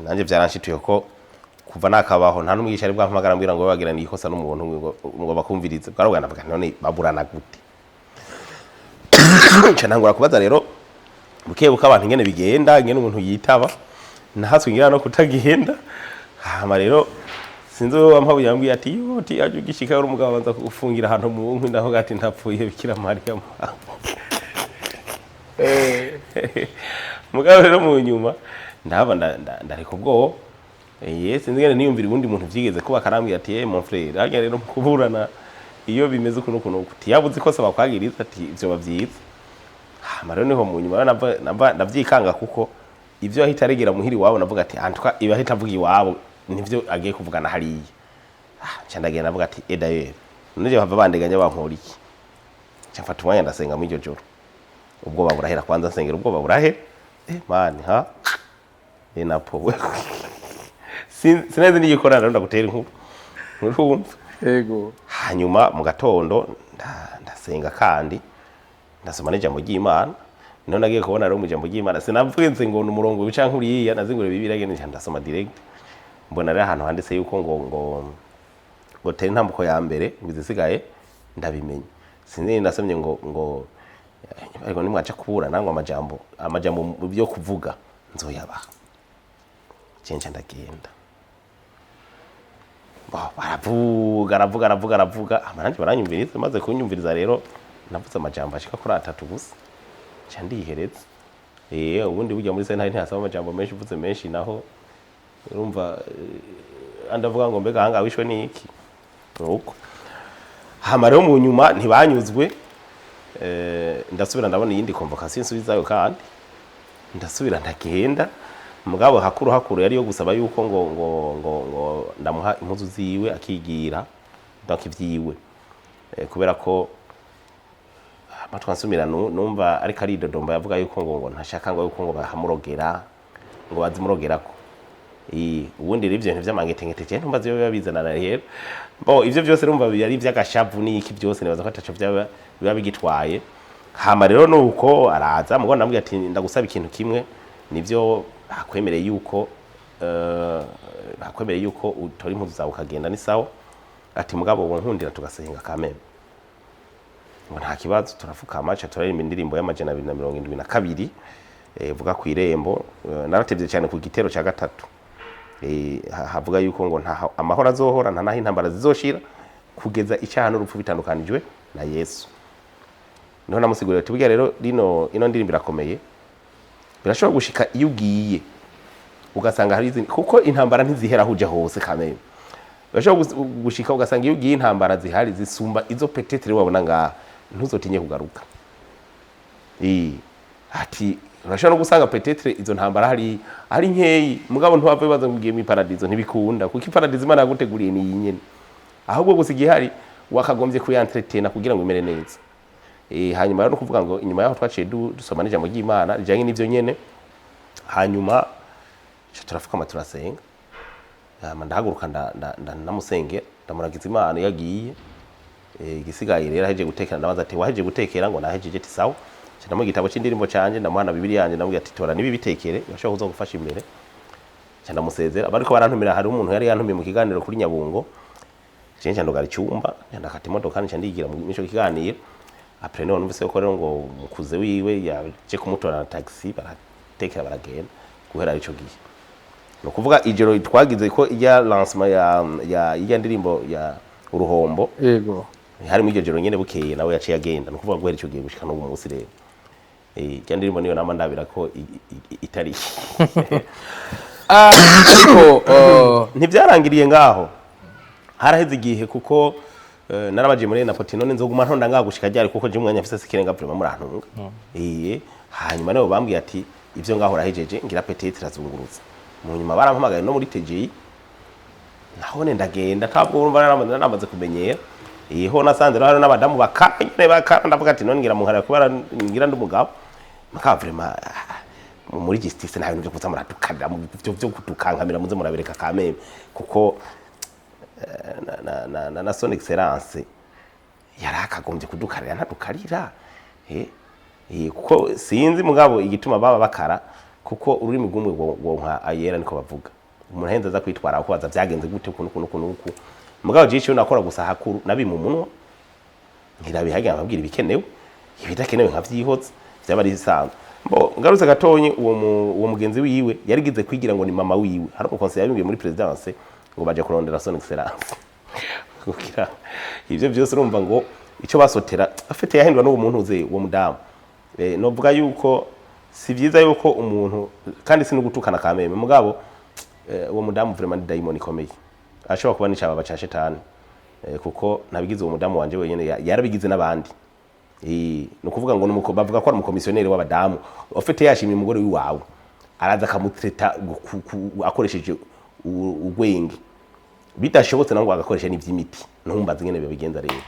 Nanjye byaranshyituye ko kuva nakabaho nta n'umwigisha ari bwampamagara ambwira ngo bagirana ikosa n'umuntu ngo bakumvirize. Bwarabwa ndavuga nti none baburana gute? Nca ntangura kubaza rero buke buke abantu ingene bigenda, ingene umuntu yitaba, nahaswe ngira no kutagenda. Hama rero sinzi uwo wampabuye yambwiye ati yo ti aje ugishika uri umugabo abanza kugufungira ahantu mu nkwi. Ndavuga ati ntapfuye, Bikira Mariya. Mugabo rero mu nyuma ndaba ndareka ubwoba. Sinzi ingene niyumvira ubundi muntu vyigeze kuba akarambwira ati: "Eh, mon frère, harya rero mu kuburana iyo bimeze ukuntu ukuntu uku, yabuze ikosa bakwagiriza ati ivyo bavyiza." Hama rero niho mu nyuma rero nava ndavyikanga, kuko ivyo ahita aregera muhiri iwabo, navuga ati antwa iba ahita avuga iwabo nivyo agiye kuvugana hariya. Ah, nca ndagenda navuga ati: "Eh, d'ailleurs none je bava bandeganya bankora iki?" Nca mfata umwanya ndasenga muri iryo joro, ubwoba burahera. Kwanza nsengera ubwoba burahera. Eh mani ha eh napo sinazi n'igikorana rero ndagutera inkuru nturumva. Yego. Hanyuma mu gatondo ndasenga kandi ndasoma n'ijambo ry'Imana. Niho nagiye kubona rero mu ijambo ry'Imana, sinavuze ngo ni umurongo uyu canke uriya, nazingure Bibiliya ngene ndasoma direct, mbona rero ahantu handitse yuko ngo tera intambuko ya mbere, ngo izisigaye ndabimenya. Sinzi nasomye ngo ariko nimwaca kuburana ngo amajambo mu byo kuvuga nzoyabaha. Cenca ndagenda. Bo, baravuga, aravuga, aravuga, aravuga, hama nanje baranyumviriza. Maze kunyumviriza rero navuze amajambo ashika kuri atatu gusa, nca ndihereza. Ubundi burya muri sentare ntihasaba amajambo menshi, uvuze menshi naho urumva andavuga ngo mbega ahangaha wishwe n'iki? Nuko hama rero mu nyuma ntibanyuzwe. Ndasubira ndabona iyindi convocation nsubizayo, kandi ndasubira ndagenda. Mugabo hakuru hakuru yari yo gusaba yuko ngo ndamuha impuzu ziwe akigira, donc ivyiwe. Kubera ko amatwi ansumira numva ariko aridodomba, yavuga yuko ngo ntashaka ngo yuko ngo bahamurogera, ngo bazimurogerako. Ubundi rero ivyo bintu vy'amangetengete je ntumva biba bizanana rero. Bo ivyo vyose urumva yari ivy'agashavu n'iki byose, nibaza ko ataco vyaba biba bigitwaye. Hama rero nuko araza, mugabo ndamubwira ati: "Ndagusaba ikintu kimwe, nivyo bakwemereye yuko utora impuzu zawe ukagenda, ni sawa." Ati: "Mugabo uwo nkundira tugasenga kameme." Ngo nta kibazo. Turafukama, ca turaririmba indirimbo y'272, vuga ku irembo. Naratevye cyane ku gitero ca gatatu. Havuga yuko ngo nta amahoro azohora, nta naho intambara zizoshira, kugeza icyaha n'urupfu bitandukanijwe na Yesu. Niho namusigurira ati: "Burya rero rino ino ndirimbo irakomeye, birashobora gushika iyo ugiye ugasanga hari izindi, kuko intambara ntizihera aho uja hose kameme. Birashobora gushika ugasanga iyo ugiye intambara zihari zisumba izo peut-être wabona ngaha, ntuzotinye kugaruka." Ati urashobora no gusanga peut-être izo ntambara hari ari nkeyi, mugabo ntiwava wibaza ngo ugiye mu iparadizo, ntibikunda, kuko iparadizo Imana yaguteguriye ni iyi nyene. Ahubwo gusa igihari wakagombye kuyentretena kugira ngo imere neza. Hanyuma rero no kuvuga ngo inyuma yaho twaciye dusoma n'ijambo ry'Imana rijanye n'ivyo nyene, hanyuma ca turafukama turasenga. Hama ndahaguruka ndamusengera, ndamuragiza Imana iyo agiye. Igisigaye rero ahejeje gutekera, ndabaza ati: "Wahejeje gutekera?" Ngo nahejeje. Ati: "Sawa." Nca ndamuha igitabo c'indirimbo canje, ndamuha na Bibiliya yanje, ndamubwira ati: "Tora nibi bitekere, birashobora kuzogufasha imbere." Nca ndamusezera. Bariko barantumira, hari umuntu yari yantumiye mu kiganiro kuri Nyabungo. Je nca ndugara icyumba, nca ndakata imodoka, nca ndigira mu ico kiganiro. Après none numvise ko rero ngo mukuze wiwe yaje kumutora na taxi, baratekera baragenda. Guhera ico gihe, ni ukuvuga ijoro twagize ko ijya lancement ya ijya ndirimbo ya Uruhombo, harimo iryo joro nyene, bukeye nawe yaciye agenda. Ni ukuvuga guhera ico gihe gushika n'ubu munsi rero, ijya ndirimbo niyo nama ndabira ko itari Ah, ariko ntibyarangiriye ngaho, haraheze igihe, kuko narabaje muri napoti: "None nzoguma ntonda ngaho gushika ryari? Kuko je umwanya mfise sikirenga vraiment, murantunga." Hanyuma nabo bambwiye ati: "Ivyo ngaho urahejeje, ngira peut-être razungurutse." Mu nyuma barampamagaye no muri TGI, nahone ndagenda, ntabwo urumva naramaze kumenyera. Iho nasanze rero hari n'abadamu bakanye bakara, ndavuga ati none ngira munkara kubara ngira ndi umugabo mukaba vraiment muri justice nta bintu byo kuza muratukarira byo kutukankamira, muze murabereka kameme, kuko na son excellence yari akagombye kudukarira ntadukarira, kuko sinzi mugabo igituma baba bakara, kuko ururimi rw'umwe rwonka ayera, niko bavuga. Umuntu ahenze aza kwitwara kubaza byagenze gute, ukuntu ukuntu ukuntu uku. Mugabo jewe ico nakora gusa hakuru nabima umunwa, nkirabihagira, nkabwira ibikenewe, ibidakenewe nkavyihoza, vyaba ari bisanzwe. Mbo ngarutse gatonyi, uwo mugenzi wiwe yarigize kwigira ngo ni mama wiwe. Hari umukonseiller yabimbwiye muri présidence ngo baje kurondera son excellence kugira ivyo byose. Urumva ngo ico basotera afite yahindwa n'uwo muntu uze uwo mudamu. Novuga yuko si vyiza yuko umuntu, kandi si nugutukana kameme, mugabo uwo mudamu vraiment ni dayimoni ikomeye, ashobora kuba n'icababa ca shetani, kuko ntabigize uwo mudamu wanje wenyene, yarabigize n'abandi. Ni ukuvuga ngo bavuga ko ari umukomisiyoneri w'abadamu. Ufite yashimye umugore w'iwawe, araza akamutreta akoresheje urwenge, bidashobotse nawe ngo agakoresha n'ivy'imiti. Ntumbaze ingene bibigenza rero.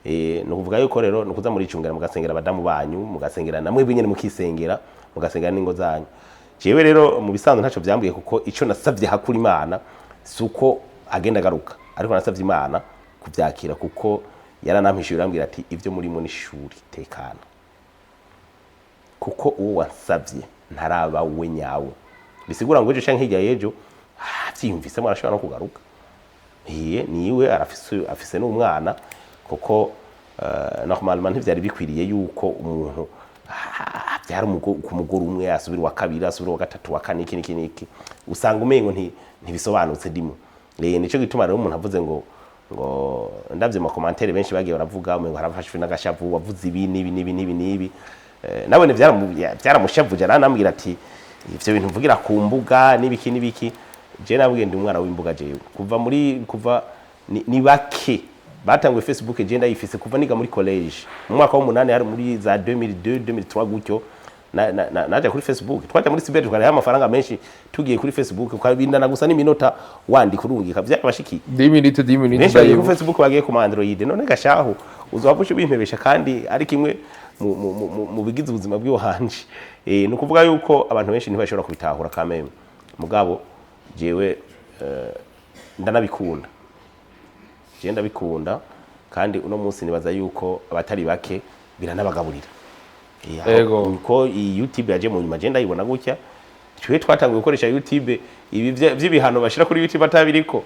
Ni ukuvuga yuko rero ni ukuza muricungira, mugasengera abadamu banyu, mugasengera namwe nyene, mukisengera, mugasengera n'ingo zanyu. Jewe rero mu bisanzwe ntaco vyambwiye, kuko ico nasavye hakuri Imana si uko agenda agaruka, ariko nasavye Imana kuvyakira, kuko yaranampishuye, irambwira ati ivyo murimo ni ishuri, tekana, kuko uwo wansavye ntaraba we nyawe. Bisigura ngo ejo canke hirya y'ejo avyiyumvisemo arashobora no kugaruka. Iye niwe arafise, afise n'umwana, kuko normalement ntivyari bikwiriye yuko umuntu avyara ku mugore umwe, asubira uwa kabiri, asubira uwa gatatu, wa kane, iki niki niki, usanga umengo ntibisobanutse ndimo. Nico gituma rero umuntu avuze ngo ndavye mu commentaire benshi bagiye baravuga, umengo harafashwe n'agashavu, wavuze ibi n'ibi n'ibi n'ibi n'ibi. Nabone byaramushavuje, aranambwira ati ivyo bintu mvugira ku mbuga n'ibiki n'ibiki. Je nabwiye ndi umwana w'imbuga. Jewe kuva muri kuva ni bake batanguye Facebook, je ndayifise kuva niga muri college mu mwaka w'umunani, hari muri za 2002 2003 gutyo. Naja kuri Facebook, twaja muri cyber tukariha amafaranga menshi, tugiye kuri Facebook ukabindana gusa n'iminota wandika urungika, byarabashikiye. 10 minutes, 10 minutes. Benshi bagiye kuri Ndayibuka. Facebook, bagiye ku ma Android. None gashahu uzohava uca ubimpebesha, kandi ari kimwe mu bigize ubuzima bw'iwanje. Ni ukuvuga yuko abantu benshi ntibashobora kubitahura kameme, mugabo jewe ndanabikunda, jewe ndabikunda, kandi uno munsi nibaza yuko abatari bake biranabagaburira. Ego. Uko iyi YouTube yaje mu nyuma, je ndayibona gutya, twe twatanguye gukoresha YouTube ibi vy'ibihano bashira kuri YouTube atabiriko.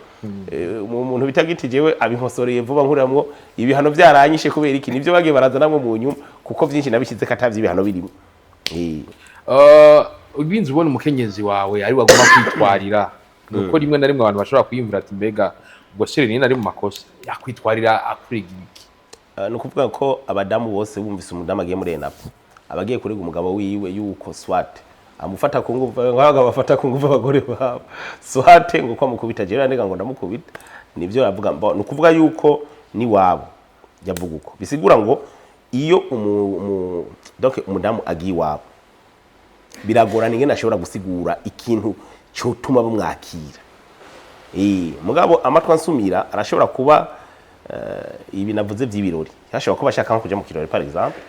Umuntu bita Giti jewe abinkosoreye vuba, nkuramwo ibihano byaranyishe kubera iki, nivyo bagiye barazanamwo mu nyuma, kuko vyinshi nabishize ko atavyo ibihano birimo. Ubinzi ubona umukenyezi wawe ari wagomba kwitwarira, nuko rimwe na rimwe abantu bashobora kwiyumvira ati mbega ubwo se Renine ari mu makosa, yakwitwarira akurega ibiki? Ni ukuvuga ko abadamu bose bumvise umudamu agiye muri ENAPO, abagiye kurega umugabo wiwe yuko soit amufata ku nguvu, nk'abagabo bafata ku nguvu abagore babo, soit ngo ko amukubita. Jewe ndega ngo ndamukubita, nivyo yavuga. Ni ukuvuga yuko ni wabo yavuga uko, bisigura ngo iyo donc umudamu agiye iwabo, biragorana ingene ashobora gusigura ikintu cyotuma bamwakira. Mugabo amatwi ansumira arashobora kuba ibi navuze by'ibirori, yashobora kuba ashaka nko kuja mu kirori par exemple.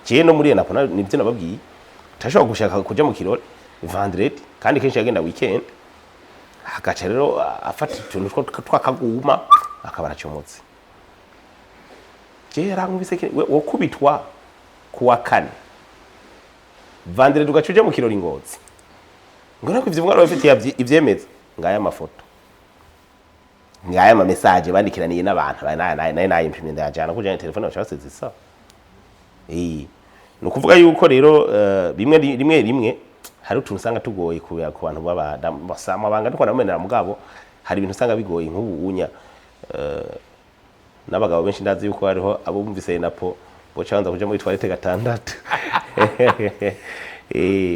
Jewe no muri ENAPO nivyo nababwiye, utashobora gushaka kuja mu kirori vendredi, kandi kenshi yagenda weekend, agaca rero afata utuntu twakaguma akaba aracomotse. Jewe yarankubise wokubitwa kuwa kane, vendredi ugaca uja mu kirori Ngozi, ngo nako ivyo mwana bafitiye ivyemeza, ngaya amafoto, ngaya ama message bandikiraniye n'abantu naye nayimpimye, ndayajana kuja telefone baca basize isa. Ni ukuvuga yuko rero bimwe rimwe rimwe hari utuntu usanga tugoye ku bantu b'abadamu basa amabanga ndiko ndamenera, mugabo hari ibintu usanga bigoye nk'ubu unya n'abagabo benshi ndazi yuko hariho abo bumvise napo boca banza kuja muri toilette gatandatu.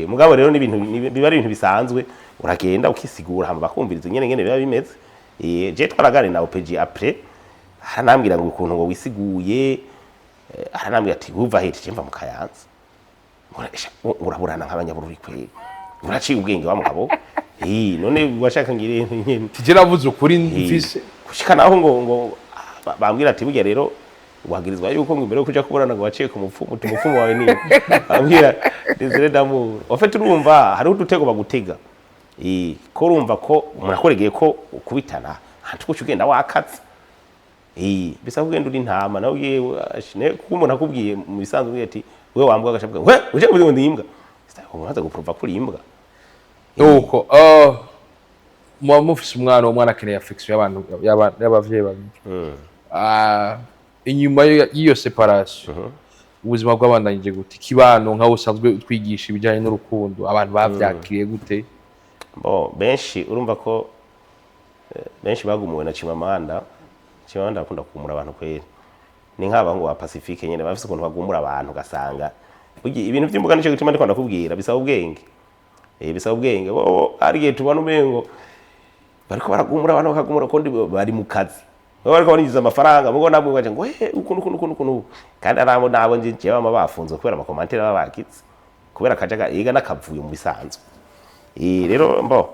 Mugabo rero n'ibintu biba ari ibintu bisanzwe, uragenda ukisigura hama bakumviriza nyene ngene biba bimeze. Je twaraganira na OPG après, aranambwira ngo ukuntu ngo wisiguye, aranambwira ati uva he? Je mva mu Kayanza. Uraburana nk'abanyabururi kweri, uraciye ubwenge wa mugabo. None washaka ngire nyene? Tije navuze ukuri mfise. Gushika naho ngo Bambwira ati burya rero wagirizwa yuko ngo imbere yo kuja kuburana ngo waciye ku mupfumu, uti umupfumu wawe ni ambwira Desire Damour. En fait, urumva hariho udutego bagutega. Ko urumva ko umuntu akoregeye ko ukubitana, hantu kuca ugenda wakatse. Bisa kugenda uri intama nawe ugiye ashine, kuko umuntu akubwiye mu bisanzwe ugiye ati wewe wambwa, agashavuga we uje kuvuga ngo ndi imbwa. Umaze guprova kuri imbwa. Nuko muba mufise umwana, uwo mwana akeneye affection y'abantu, y'abavyeyi babiri. Inyuma y'iyo séparation, ubuzima bwabandanyije gute? Ikibano, nkaho usanzwe utwigisha ibijyanye n'urukundo, abantu bavyakiriye gute? Bo benshi urumva ko benshi bagumuwe na Chimamanda. Chimamanda akunda kugumura abantu kweri, ni nk'abahungu ba Pacifique nyene bafise ukuntu bagumura abantu, ugasanga burya ibintu vy'imbuga, nico gituma ndiko ndakubwira bisaba ubwenge. Bisaba ubwenge. Bo hari igihe tubona umengo bariko baragumura abantu, bakagumura kundi bari mu kazi, baba bariko barinjiza amafaranga, mugo nabwo baje ngo ukuntu ukuntu ukuntu ukuntu, kandi arabo nabo nje jewe bama bafunzwe kubera ama commentaires baba bagize, kubera akajaga yiga n'akavuyo mu bisanzwe. Rero mbo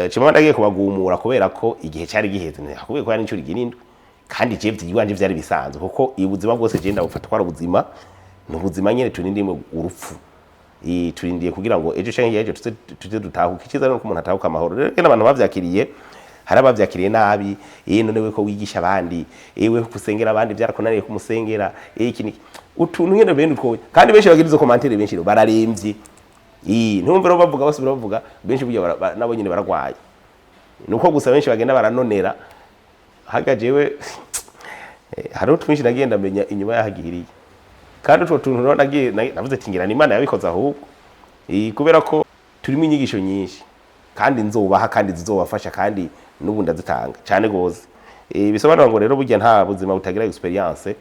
Chimamanda agiye kubagumura kubera ko igihe cyari giheze, nakubwiye ko yari incuro igira indwi, kandi je iwanje vyari bisanzwe, kuko ubuzima bwose je ndabufata ko ari ubuzima, ni ubuzima nyene turindiriye urupfu. Turindiye kugira ngo ejo canke ejo tuze dutahuke. Icyiza nuko umuntu atahuka amahoro. Rero abantu bavyakiriye, hari abavyakiriye nabi. None we ko wigisha abandi, we kusengera abandi byarakunaniye kumusengera, iki niki, utuntu nyene bene utwo. Kandi benshi bagira izo commentaires, benshi rero bararemvye. Ntumve rero bavuga, basubira bavuga, benshi burya nabo nyene baragwaye, nuko gusa benshi bagenda baranonera haga. Jewe hariho twinshi nagiye ndamenya inyuma yahagiriye, kandi utwo tuntu rero nagiye navuze ati ngira ni Imana yabikoze ahubwo. Kubera ko turimo inyigisho nyinshi kandi nzobaha kandi zizobafasha, kandi n'ubu ndazitanga cyane gose. Bisobanura ngo rero burya nta buzima butagira expérience.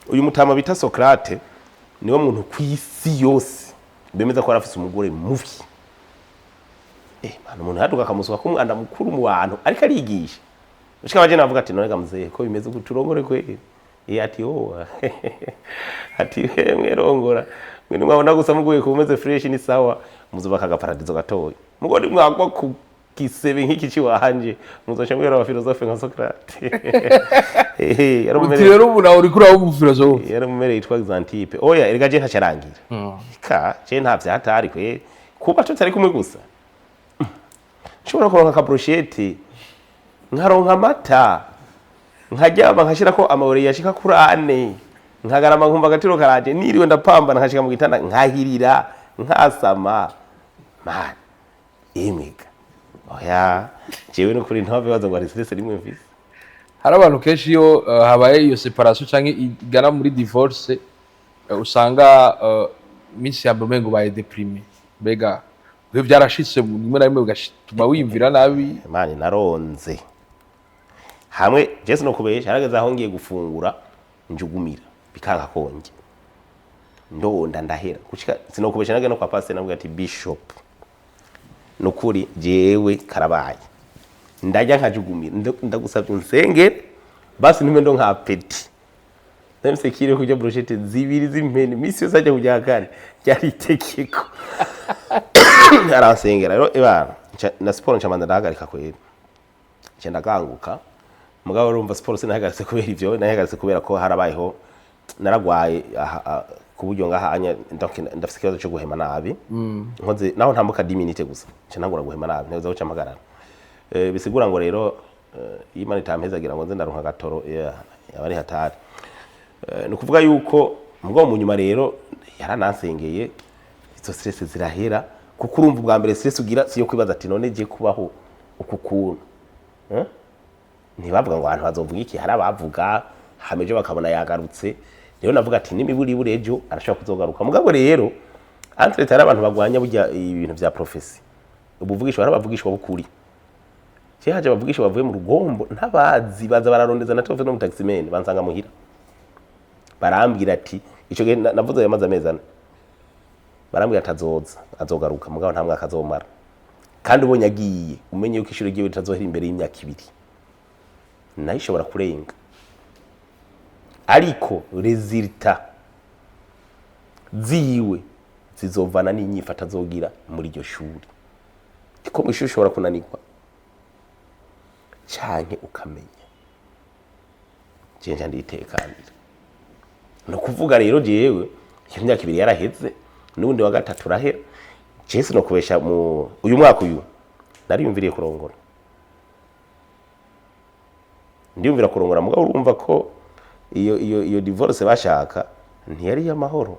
Uyu mutama bita Socrate niwe muntu ku isi yose bemeza ko arafise umugore mubi. Mana, umuntu yaduka akamusuka ko umwanda mukuru mu bantu ariko arigisha. Ushika baje navuga ati none gamuzehe ko bimeze uku, turongore kweri? Ati oh, ati mwe rongora mwe, nimwabona gusa muguye ku meze fresh ni sawa, muzubaka agaparadizo gatoya, mugo mwagwa ku kisebe nk'iki ciwanje muzoca mwera aba philosophe nka Socrate. Yari Uti umumereye rero ubu nawe uriko uraba umufilozofe. Yari umumereye yitwa Xantippe. Oya, erega je ntacarangira ka je nta vyatari kwe kuba tutari kumwe gusa, nshobora kuronka aka brochette, nkaronka amata, nkaryama, nkashirako amabuye yashika kuri ane, nkagarama, nkumva agatiro karaje, niriwe ndapambana, nkashika mu gitanda nkahirira nkasama. Man, imwiga oya, jewe nukuri nta bibazo ngo ari stress rimwe mfise. Hari abantu kenshi iyo habaye iyo séparation canke igana muri divorce, usanga iminsi ya mbere umengo ubaye déprimé. Mbega iyo byarashitse rimwe na rimwe bigatuma wiyumvira nabi? Mani, naronze hamwe jese no kubesha, harageze aho ngiye gufungura njugumira bikanka konje, ndonda ndahera gushika sinokubesha. Nage no kwa pastor nabwo ati bishop, nukuri jewe karabaye, ndajya nkajugumira, ndagusabye unsengere basi ntume ndo nka appétit. Ndamse kire kurya brochette zibiri z'impene misi yose ajya kujya kane, ryari itegeko. Aransengera rero ebana, na siporo nca manza ndahagarika kweri, nca ndaganguka. Mugabo urumva siporo sinahagaritse kubera ivyo, nahagaritse kubera ko harabayeho naragwaye aha, ku buryo ngaha anya donc ndafise ikibazo cyo guhema nabi. Nkoze naho ntambuka 10 minutes gusa nca ntangura guhema nabi, ntegerezwa guca mpagarara. Bisigura ngo rero iyo Imana itampezagira ngo nze ndaronka agatoro, yeah, yaba ari hatari. Ni ukuvuga yuko mugabo mu nyuma rero yaranansengeye, izo stress zirahera, kuko urumva ubwa mbere stress ugira siyo kwibaza ati none je kubaho uku kuntu. Eh? Ntibavuga ngo abantu bazovuga iki, hari abavuga hameje bakabona yagarutse. Rero navuga ati n'imiburiburi ejo arashobora kuzogaruka. Mugabo rero entre hari abantu bagwanya burya ibintu vya prophétie, ubuvugishwa, hari abavugishwa bukuri. Je haje abavugishwa bavuye mu rugombo ntabazi, baza bararondeza na telefone no mu taximen, bansanga muhira, barambwira ati ico gihe navuze yamaze amezi 4, barambwira ati azoza azogaruka, mugabo nta mwaka azomara, kandi ubonye agiye umenye yuko ishuri ryiwe ritazohera imbere y'imyaka 2, nayo ishobora kurenga, ariko résultat ziwe zizovana n'inyifato azogira muri iryo shuri, kuko mu ishuri ushobora kunanirwa canke ukamenya. Je nca nditekanira. Ni ukuvuga rero jewe iyo myaka 2 yaraheze, n'ubundi wa gatatu urahera. Je sinokubesha, mu uyu mwaka uyu nariyumviriye kurongora, ndiyumvira kurongora, mugabo urumva ko iyo divorce bashaka ntiyari iy'amahoro.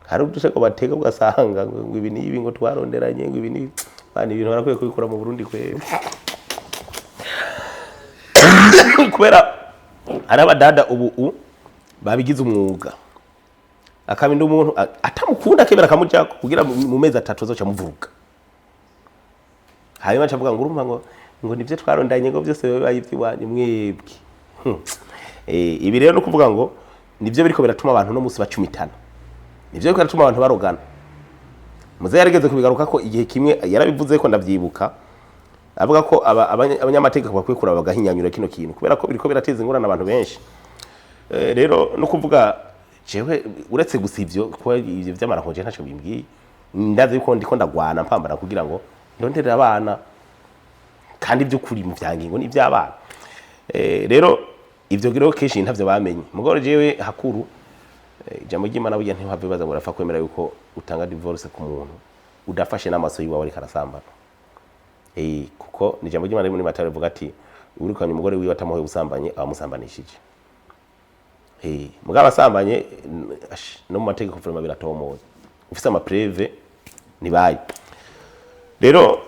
Hari udushaka batega, ugasanga ngo ibi n'ibi, ngo twaronderanye, ngo ibi n'ibi. Bana, ibintu barakwiye kubikora mu Burundi kwera, kubera hari abadada ubu babigize umwuga, akabinda umuntu atamukunda, akemera akamujako kugira mu mezi 3 azoca amuvuruga, hanyuma aca avuga ngo urumva ngo nivyo twarondanye, ngo byose bibaye ivy'iwanyu mwebwe. Ibi rero no kuvuga ngo nivyo biriko biratuma abantu no musi bacumitana, nivyo biriko biratuma abantu barogana. Muze yarigeze kubigaruka ko igihe kimwe yarabivuze ko ndavyibuka, avuga ko abanyamategeko bakwiye kuraba bagahinyanyura kino kintu, kubera ko biriko birateza ingorane abantu benshi. Rero no kuvuga jewe, uretse gusa ivyo, kuba ivyo vy'amaraho je ntaco bimbwiye, ndazi yuko ndiko ndagwana mpambana kugira ngo ndonderere abana, kandi by'ukuri mu vyangingo ni ivy'abana. Rero ivyo rero kenshi ntavyo bamenye. Mugabo jewe hakuru, ijambo ry'Imana burya ntihave baza ngo urapfa kwemera yuko utanga divorce ku muntu udafashe n'amaso yiwawe ariko arasambana. Kuko ni ijambo ry'Imana riri muri Matayo rivuga ati uwirukanye umugore wiwe atamuhoye ubusambanyi aba amusambanishije. Mugabo asambanye, no mu mategeko vraiment biratomoye, ufise ama preuves nibaye. Rero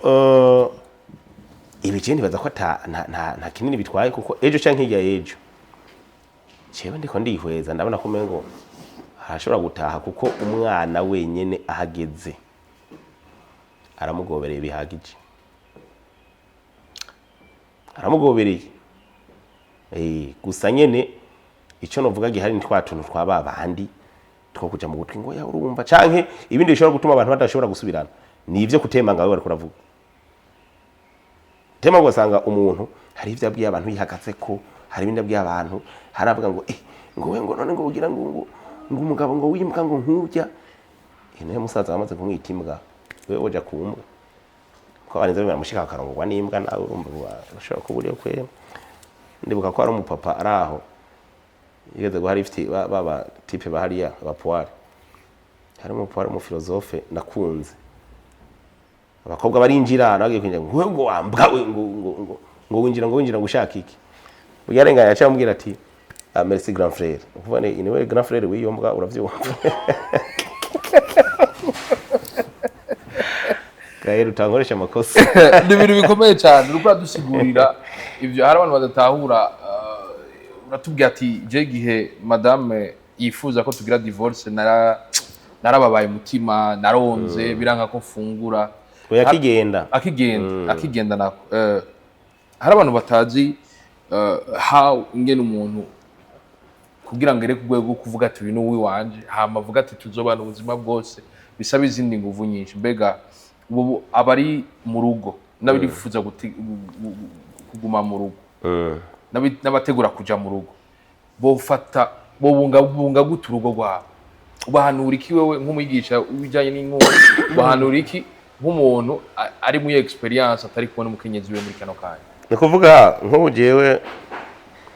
ibi je nibaza ko ata nta kinini bitwaye, kuko ejo canke hirya y'ejo jewe ndiko ndihweza ndabona ko umengo arashobora gutaha, kuko umwana wenyene ahageze aramugobereye bihagije, aramugobereye. Gusa nyene ico novuga gihari ni twa tuntu twa babandi two kuja mu gutwi ngo ya urumva, canke ibindi bishobora gutuma abantu badashobora gusubirana, ni ivyo kutemanga. Wewe bariko uravuga tema, ugasanga umuntu hari ivyo abwiye abantu yihagaze ko, hari ibindi abwiye abantu, hari avuga ngo ngo we ngo none ngo ugira ngo umugabo ngo wimbwa ngo nkurya. Niyo musaza bamaze kumwita imbwa, wewe woja kumbwa ko abarinze baramushika akarongorwa n'imbwa, nawe urumva ushobora kuba uriyo kwera. Ndibuka ko hari umupapa ari aho yigeze guha lift baba type bahariya abapoire, hari umupoire umufilozofe nakunze, abakobwa barinjira, nawe agiye kwinjira ngo ngo wambwa we, ngo winjira, ngo winjira ngo ushaka iki? Burya arenganya yaciye amubwira ati: "Ah, merci grand frère." Ukuvuga ni niwe grand frère w'iyo mbwa, uravyumva. Gael, utankoresha amakosa. Ni ibintu bikomeye cyane uriko uradusigurira ibyo, hari abantu badatahura. Uratubwira ati je gihe madame yifuza ko tugira divorce narababaye umutima, naronze biranka ko mfungura. Oya, akigenda. Akigenda, akigenda nako. Hari abantu batazi how ingene umuntu kugira ngo ere ku rwego rwo kuvuga ati uyu ni uwiwanje, hama avuga ati tuzobana ubuzima bwose, bisaba izindi nguvu nyinshi. Mbega ubu abari mu rugo n'abifuza kuguma mu rugo, n'abategura kuja mu rugo, bofata bobungabunga gute urugo rwabo? Ubahanura iki wewe nk'umwigisha w'ibijyanye n'inkuru? Ubahanura iki nk'umuntu ari muri experience atari kubona umukenyezi wiwe muri kano kanya? Ni kuvuga nk'ubu jewe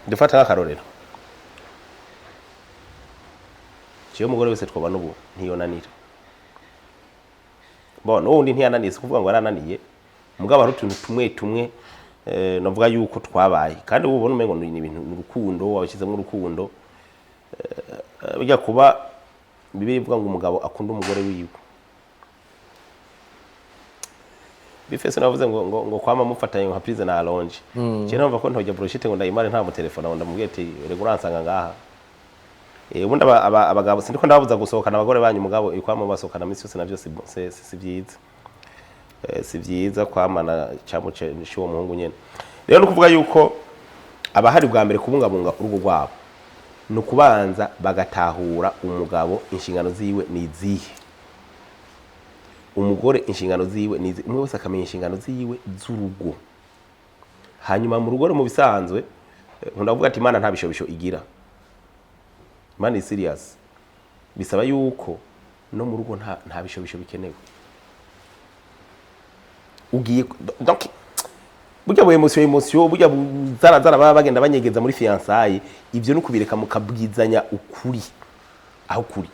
dufata nk'akarorero, jewe umugore wese twobana ubu ntiyonanira. Bon, n'uwundi ntiyananiye, si kuvuga ngo yarananiye, mugabo hari utuntu tumwe tumwe novuga yuko twabaye, kandi ubu ubona umengo ni ibintu, ni urukundo wabishyizemo urukundo. Bijya kuba Bibiliya ivuga ngo umugabo akunda umugore wiwe, bifese navuze ngo kwama mufatanye nka prise na allonge. Je numva ko ntojya brochette ngo ndayimare nta mu telefone, ngo ndamubwiye ati rega uransanga ngaha. Ubundi abagabo sindiko ndababuza gusohokana abagore banyu, mugabo ikwama basohokana misi yose navyo si vyiza. Si vyiza kwamana camuce shuwo muhungu nyene. Rero no kuvuga yuko abahari bwa mbere kubungabunga urugo rwabo ni ukubanza bagatahura umugabo inshingano ziwe ni izihe, umugore inshingano ziwe ni izihe, umwe wese akamenya inshingano ziwe z'urugo. Hanyuma mu rugo rero mu bisanzwe, nkunda kuvuga ati Imana nta bishobisho igira, Imana is serious. Bisaba yuko no mu rugo nta bishobisho bikenewe. Ugiye donc Burya bu émotion, émotion burya zarazara baba bagenda banyegeza muri fiançailles, ivyo no kubireka mukabwizanya ukuri aho kuri.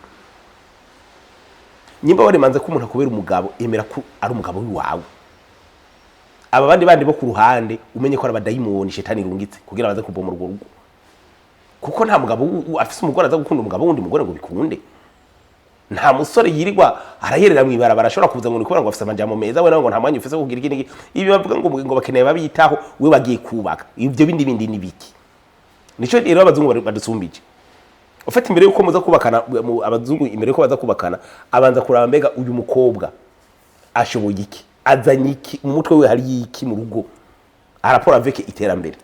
Nyimba waremanze ko umuntu akubera umugabo, emera ko ari umugabo wiwawe. Aba bandi bo ku ruhande umenye ko ari abadayimoni shetani irungitse kugira baze kuboma urwo rugo, kuko nta mugabo afise umugore aza gukunda umugabo wundi mugore ngo bikunde. Nta musore yirirwa arayerera mu ibarabara ashobora kuza ngo ni kubera ngo afise amajambo meza, we nawe ngo nta mwanya ufise wo kugira iki n'iki. Ibi bavuga ngo bakeneye babitaho, we bagiye kubaka ibyo bindi ni biki? Nico rero abazungu badusumbije. Ufata imbere yuko muza kubakana, abazungu imbere yuko baza kubakana abanza kuraba: mbega uyu mukobwa ashoboye iki, azanye iki mu mutwe we, hari iki mu rugo, arapora avec iterambere.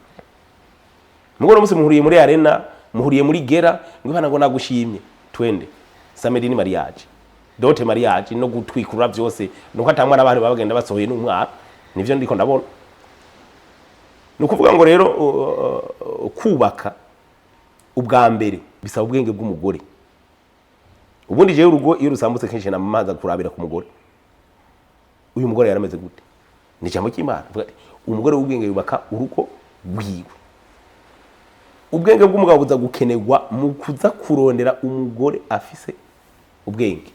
Mugore musi muhuriye muri arena, muhuriye muri gera, ngo bana ngo nagushimye, twende samedi ni mariage, dot, mariage no gutwikura byose nuko atamwa n'abantu babagenda basohoye n'umwana. Nivyo ndiko ndabona. Ni ukuvuga ngo rero kubaka ubwa mbere bisaba ubwenge bw'umugore. Ubundi jewe urugo iyo rusambutse kenshi namaza kurabira ku mugore: uyu mugore yarameze gute? Ni ijambo ry'Imana. Avuga ati, umugore w'ubwenge yubaka urugo rwiwe. Ubwenge bw'umugabo buza gukenerwa mu kuza kurondera umugore afise ubwenge.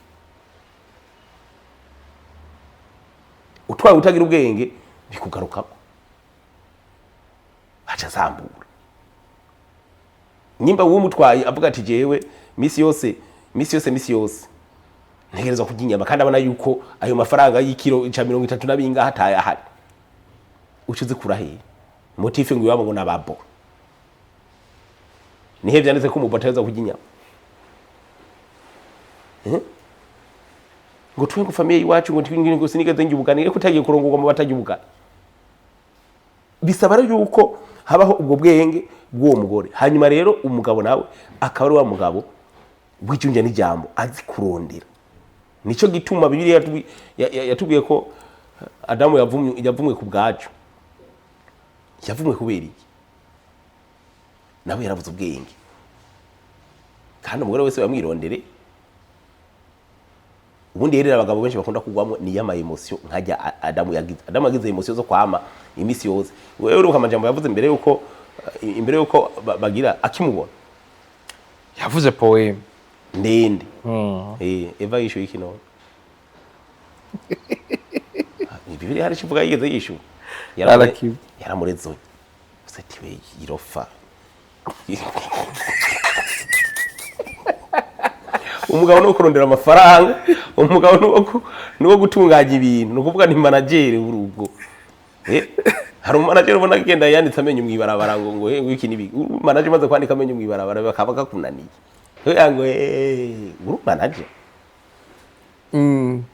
Utwaye utagira ubwenge bikugarukako, aca azambura. Nyimba uwo mutwaye avuga ati jewe misi yose, misi yose, misi yose ntegerezwa kurya inyama, kandi abona yuko ayo mafaranga y'ikiro ca 30 na bingahe ataye ahari, uca uzikura hehe? Motif ngo iwabo ngo nababo. Nihe vyanditse ko umubo ataheza kurya inyama? Eh? Ngo twe ngo famille iwacu ngo twingire ngo sinigeze njya ubugani, reko utagiye kurongorwa mu batarya ubugani. Bisaba rero yuko habaho ubwo bwenge bw'uwo mugore, hanyuma rero umugabo nawe akaba ari wa mugabo w'icyunge n'ijambo, azi kurondera. Nico gituma Bibiliya yatubwiye ko Adamu yavumwe ku bwacu. Yavumwe kubera iki? Nawe yarabuze ubwenge. Kandi umugore wese bamwirondere. Ubundi rero abagabo benshi bakunda kugwamo ni y'ama émotion nkajya Adamu yagize. Adamu yagize émotion zo kwama imisi yose. Wewe uribuka amajambo yavuze imbere yuko bagira akimubona? Yavuze poème. Ndende. Eva yishuye iki none? Bibiliya hari ikivuga yigeze yishyura? Arakiba. Yaramurezoye gusa ati we irofa. Umugabo ni uwo kurondera amafaranga, umugabo ni uwo gutunganya ibintu, ni ukuvuga ni manager w'urugo. Hari umumanager ubona agenda yanditse amenyo mw'ibarabara ngo iki n'ibi. Manager umaze kwandika amenyo mw'ibarabara bakaba kakunaniye. Ngo uri manager,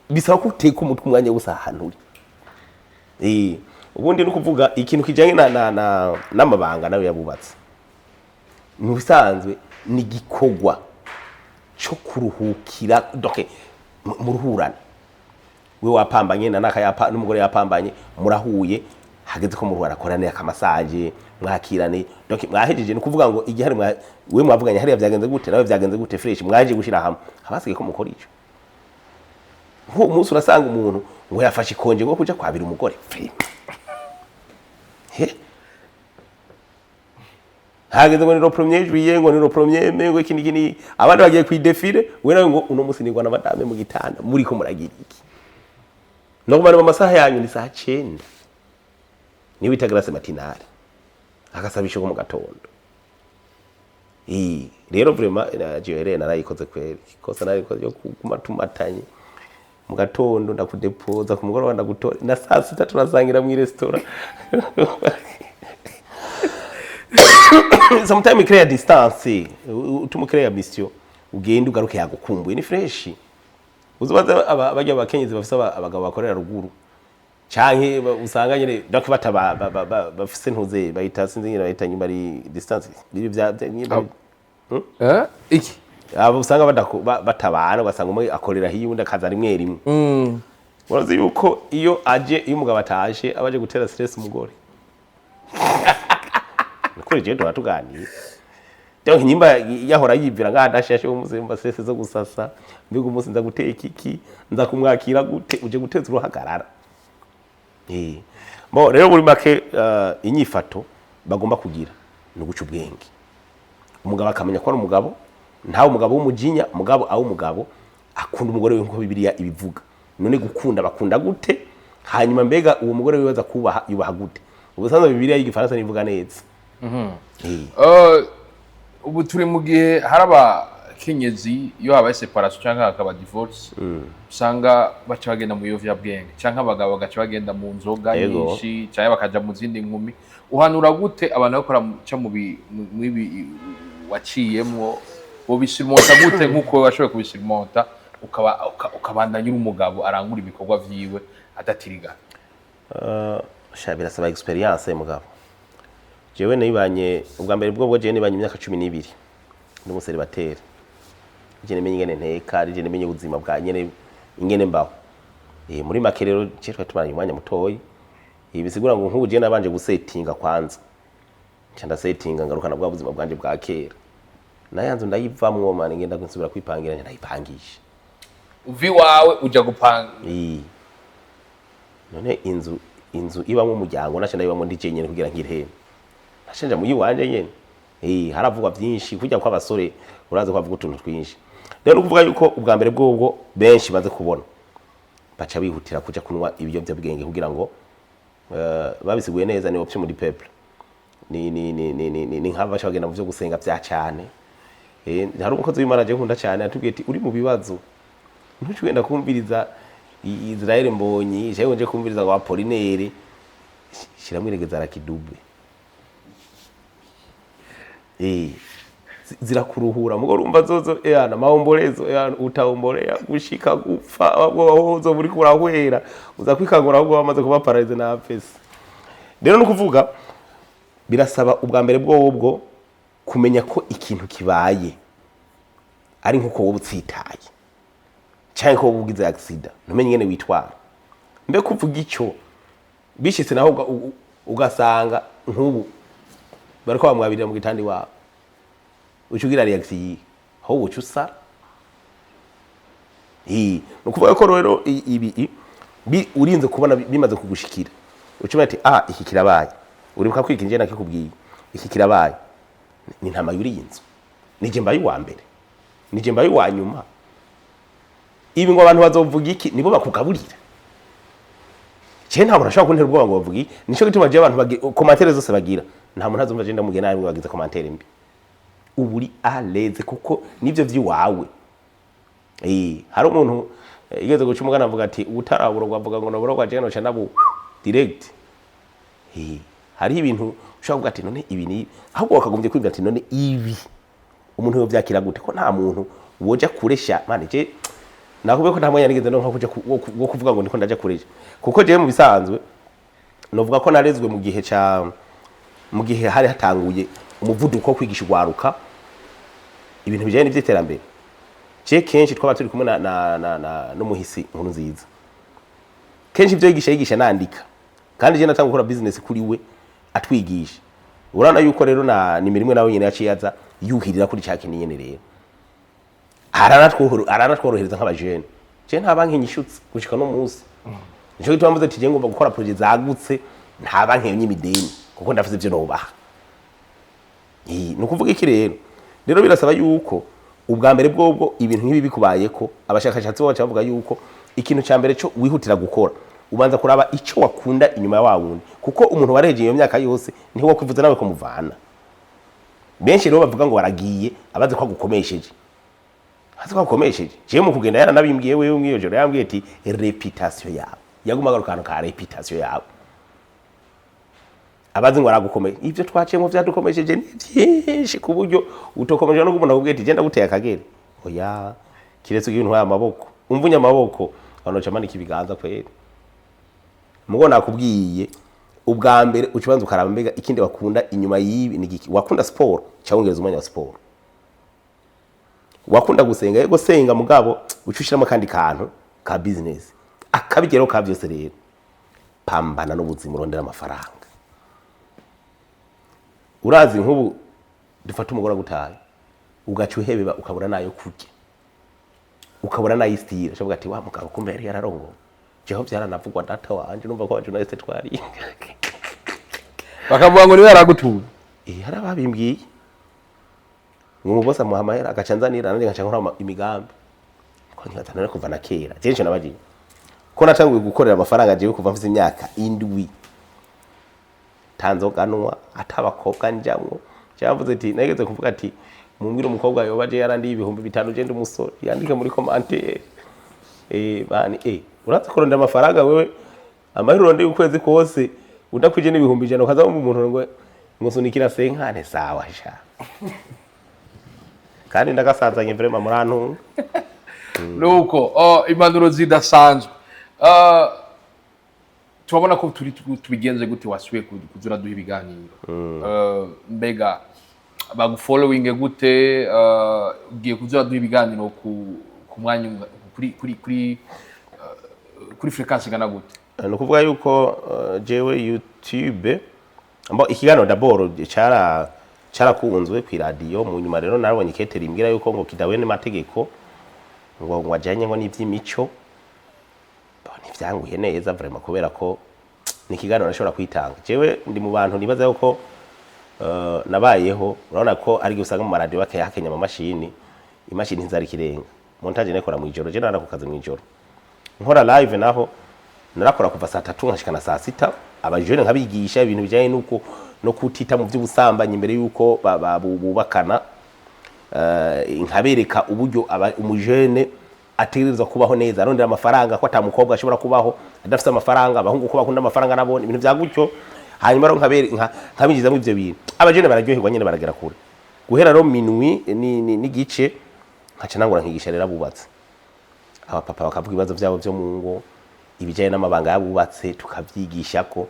bisaba ko uteka umutwe umwanya wose ahantu uri. Ubundi ni ukuvuga ikintu kijanye na n'amabanga nawe yabubatse mu bisanzwe ni igikorwa cyo kuruhukira, donc muruhurane. We wapambanye na naka yapa n'umugore yapambanye, murahuye, hageze ko muruhura, akorane aka massage, mwakirane, donc mwahejeje. Ni ukuvuga ngo igihe hari we mwavuganye hariya byagenze gute, nawe byagenze gute, fresh, mwaje gushira hamwe, habasigaye ko mukora ico. Nk'uwo munsi urasanga umuntu ngo yafashe ikonje ngo kuja kwabira umugore. Vraiment. He? Hageze ngo ni le premier juillet, ngo ni le premier mai, ngo iki n'iki, abandi bagiye kwi défiler, we nawe ngo uno munsi nigwa na madame mu gitanda. Muriko muragira iki? No kumara mu masaha yanyu ni saa 9, niyo bita grâce matinale, akasabisho ko mu gatondo. Rero vraiment jewe narayikoze kweri, kosa narayikoze yo kuguma tumatanye mu gatondo, ndakudepoza ku mugoroba, ndagutora, na saa sita turasangira mu restaurant. Sometimes créer distance, utuma créer mission, ugende ugaruke yagukumbuye, ni fresh. Uzubaza bajya abakenyezi bafise abagabo bakorera ruguru, canke usanga nyene donc bataba bafise ntuze bayita, sinzi nyene bayita, nyuma ari distance biri vya Eh? Iki? Abo usanga batabana, ugasanga umwe akorera hiyo, undi akaza rimwe rimwe. Urazi yuko iyo aje, iyo umugabo ataje, aba aje gutera stress umugore. Nukuri jewe tuba tuganira. Donc nyimba yahora yibvira ngaha adashashe, umunsi mba stress zo gusasa, mbega umunsi nza guteka iki, nza kumwakira gute, uje guteza uruhagarara. Bo rero muri make, inyifato bagomba kugira ni uguca ubwenge. Umugabo akamenya ko ari umugabo, ntawe umugabo w'umujinya, umugabo aho umugabo akunda umugore we nk'uko Bibiliya ibivuga. None gukunda bakunda gute? Hanyuma mbega uwo mugore wibaza kubaha yubaha gute? Ubusanzwe Bibiliya y'Igifaransa nivuga neza. Ubu turi mu gihe hari abakenyezi, iyo habaye séparation cyangwa hakaba divorce, usanga baca bagenda mu biyovyabwenge, cyangwa abagabo bagaca bagenda mu nzoga nyinshi, cyangwa bakaja mu zindi nkumi. Uhanura gute abantu bakora ca mu bi waciyemwo? Bobisurmonta gute nk'uko washoboye kubisurmonta, ukabandanya uri umugabo arangura ibikorwa vyiwe adatirigana? Sha, birasaba expérience mugabo. Jewe nibanye ubwa mbere bwo jewe nibanye imyaka 12 ndi umucélibataire. Je nimenye ingene nteka, je nimenye ubuzima bwa nyene ingene mbaho. Muri make rero je twari tumaranye umwanya mutoyi. Bisigura ngo nk'ubu je nabanje gusetinga kwanza. Nca ndasetinga, ngarukana bwa buzima bwanje bwa kera. Nayanzu ndayivamwo man, ngenda gusubira kwipangira, ndayipangisha. Uva iwawe uja gupanga? None inzu ibamwo umuryango naca ndayibamwo ndi jenyene kugira nkirebe. Naca nja muyi wanje nyene. Haravugwa vyinshi kujya kw'abasore, urazi ko bavuga utuntu twinshi. Rero nukuvuga yuko ubwa mbere bwobwo benshi baze kubona baca bihutira kuja kunywa ibiyovyabwenge kugira ngo babisiguye neza ni opium du peuple. Ni nk'aba baca bagenda mu vyo gusenga vya cane. Hari umukozi w'Imana je nkunda cane atubwiye ati: "Uri mu bibazo ntuce ugenda kumviriza Israel Mbonyi, jewe nje kumviriza ngo Apollinaire, shiramwo iregeza rakidube." Zirakuruhura mugo urumva zozo yana maombolezo yana utaombolea gushika gupfa, ahubwo wahozo muri kurahwera uza kwikangura ahubwo wamaze kuba paralysé na AVC. Rero no kuvuga birasaba ubwa mbere bwobwo kumenya ko ikintu kibaye ari nkuko wowe utsitaye cyangwa ko wowe ugize accident, ntumenye ingene witwara. Mbe kuvuga icyo bishitse naho ugasanga nk'ubu bariko bamwabirira mu gitanda iwabo, uca ugira reaction yihe? Aho uca usara. Ni ukuvuga ko rero ibi urinze kubona bimaze kugushikira, uca umenya ati: "Ah, iki kirabaye." Uribuka ko iki nje nakikubwiye, iki kirabaye, ni ntama yuriye inzu, nije mbaye uwa mbere, nije mbaye uwa nyuma. Ibi ngo abantu bazovuga iki? Nibo bakugaburira. Je nta muntu ashobora kuntera ubwoba ngo bavuge iki. Nico gituma je abantu commentaire zose bagira, nta muntu azumva je ndamubwiye nabi ngo bagize commentaire mbi. Uba uri à l'aise kuko nivyo vy'iwawe. Hari umuntu igeze guca umugana avuga ati: "Utaraburogwa avuga ngo noburogwa, je noca nabu direct." Hariho ibintu ushobora kuvuga ati: "None ibi ni", ahubwo wakagombye kwibwira ati: "None ibi umuntu yovyakira gute?" Ko nta muntu woja kuresha mane. Je nakubwiye ko nta mwanya nigeze ndonka kuja wo kuvuga ngo ndiko ndaja kuresha, kuko jewe mu bisanzwe novuga ko narezwe mu gihe ca mu gihe hari hatanguye umuvuduko wo kwigisha urwaruka ibintu bijanye n'ivy'iterambere. Je kenshi twaba turi kumwe na n'umuhisi Nkuru Nziza, kenshi ibyo yigisha yigisha nandika, kandi je natanga gukora business kuri we atwigisha. Urabona yuko rero na nimero imwe nawe nyene yaciye aza yuhirira kuri ca kintu nyene. Rero aranatworohereza nk'abajene. Je nta banki nyishutse gushika no munsi. Nico gituma mvuze ati je ngomba gukora projet zagutse, nta banki yonyimideni kuko ndafise ivyo nobaha. Ni ukuvuga iki rero? Rero birasaba yuko ubwa mbere bwobwo ibintu nk'ibi bikubayeko, abashakashatsi bo baca bavuga yuko ikintu cya mbere cyo wihutira gukora, ubanza kuraba icyo wakunda inyuma ya wa wundi, kuko umuntu wareje iyo myaka yose niho wakwifuza nawe kumuvana. Benshi rero bavuga ngo baragiye, abazi ko agukomesheje, azi ko agukomesheje. Jewe mu kugenda yaranabimbwiye wewe mw'iyo joro, yambwiye ati: "Réputation yawe." Yaguma agaruka akantu ka réputation yawe, abazi ngo aragukomeye. Ibyo twaciyemo vyadukomesheje ni byinshi, ku buryo utokomeje no kubona kubwira ati: "Genda guteye akagere." Oya, kiretse ugira intwaye amaboko, umvunye amaboko, abantu baca manika ibiganza kweri. Mugo nakubwiye, ubwa mbere uca ubanza ukaraba mbega ikindi wakunda inyuma y'ibi ni giki. Wakunda siporo, ca wongereza umwanya wa siporo. Wakunda gusenga, yego senga, mugabo uca ushiramo akandi kantu ka business akabigeraho ka byose. Rero pambana n'ubuzima, urondera amafaranga. Urazi nk'ubu dufata umugore agutaye, ugaca uhebeba, ukabura nayo kurya, ukabura nayo istira, ushavuga ati: "Wa mugabo kumbe yari yararongowe." Jeho vyaranavugwa, data wanje, numva ko abajournaliste twari Bakavuga ngo niwe yaragutuye. Eh, hari ababimbwiye ngo umubosi amuha amahera, agaca anzanira, nanjye ngaca nkora imigambi, ko nkibaza none kuva na kera jewe nico nabagiye ko natanguye gukorera amafaranga jewe kuva mfise imyaka 7, tanzoganwa atabakobwa njamwo. Cyavuze ati, nageze kuvuga ati mumbwire umukobwa yoba je yarandiye 5000 je ndi umusore, yandike muri commentaire. Bani uraza kurondera amafaranga wewe, amahera urondeye ukwezi kose udakwije n'100,000, ukaza wumva umuntu ngo sunikira senkane. Sawa sha, kandi ndagasanzanye vraiment, murantunga. Nuko impanuro zidasanzwe. Turabona ko turi tubigenze gute, wasubiye kuza uraduha ibiganiro. Mbega bagufollowinge gute? Ugiye kuza uraduha ibiganiro ku mwanya kuri fréquence ingana gute? Ni ukuvuga yuko jewe YouTube mbo ikiganiro d'abord carakunzwe ku iradiyo. Mu nyuma rero narabonye ikete rimbwira yuko ngo kidahuye n'amategeko, ngo ajanye ngo n'ivy'imico. Bo, ntivyanguye neza vraiment, kubera ko ni ikiganiro nashobora kwitanga. Jewe ndi mu bantu nibaza yuko nabayeho, urabona ko ari igihe usanga mu maradiyo hakenya amamashini, imashini ntizari ikirenga, montage nekora mw'ijoro. Je nara ku kazi mw'ijoro nkora live, naho narakora kuva saa 3 nkashika na saa 6, abajene nkabigisha ibintu bijanye nuko no kutita mu by'ubusambanyi imbere yuko bubakana, nkabereka uburyo umujene ategerezwa kubaho neza, arondera amafaranga, ko atamukobwa ashobora kubaho adafite amafaranga, abahungu ko bakunda amafaranga nabone ibintu vya gutyo. Hanyuma rero nkabinjizamo ivyo bintu, abajene bararyoherwa nyene, baragera kure. Guhera rero minuit n'igice nkaca nangura nkigisha rero abubatse, abapapa bakavuga ibibazo byabo byo mu ngo, ibijyanye n'amabanga y'abubatse tukavyigisha. Ko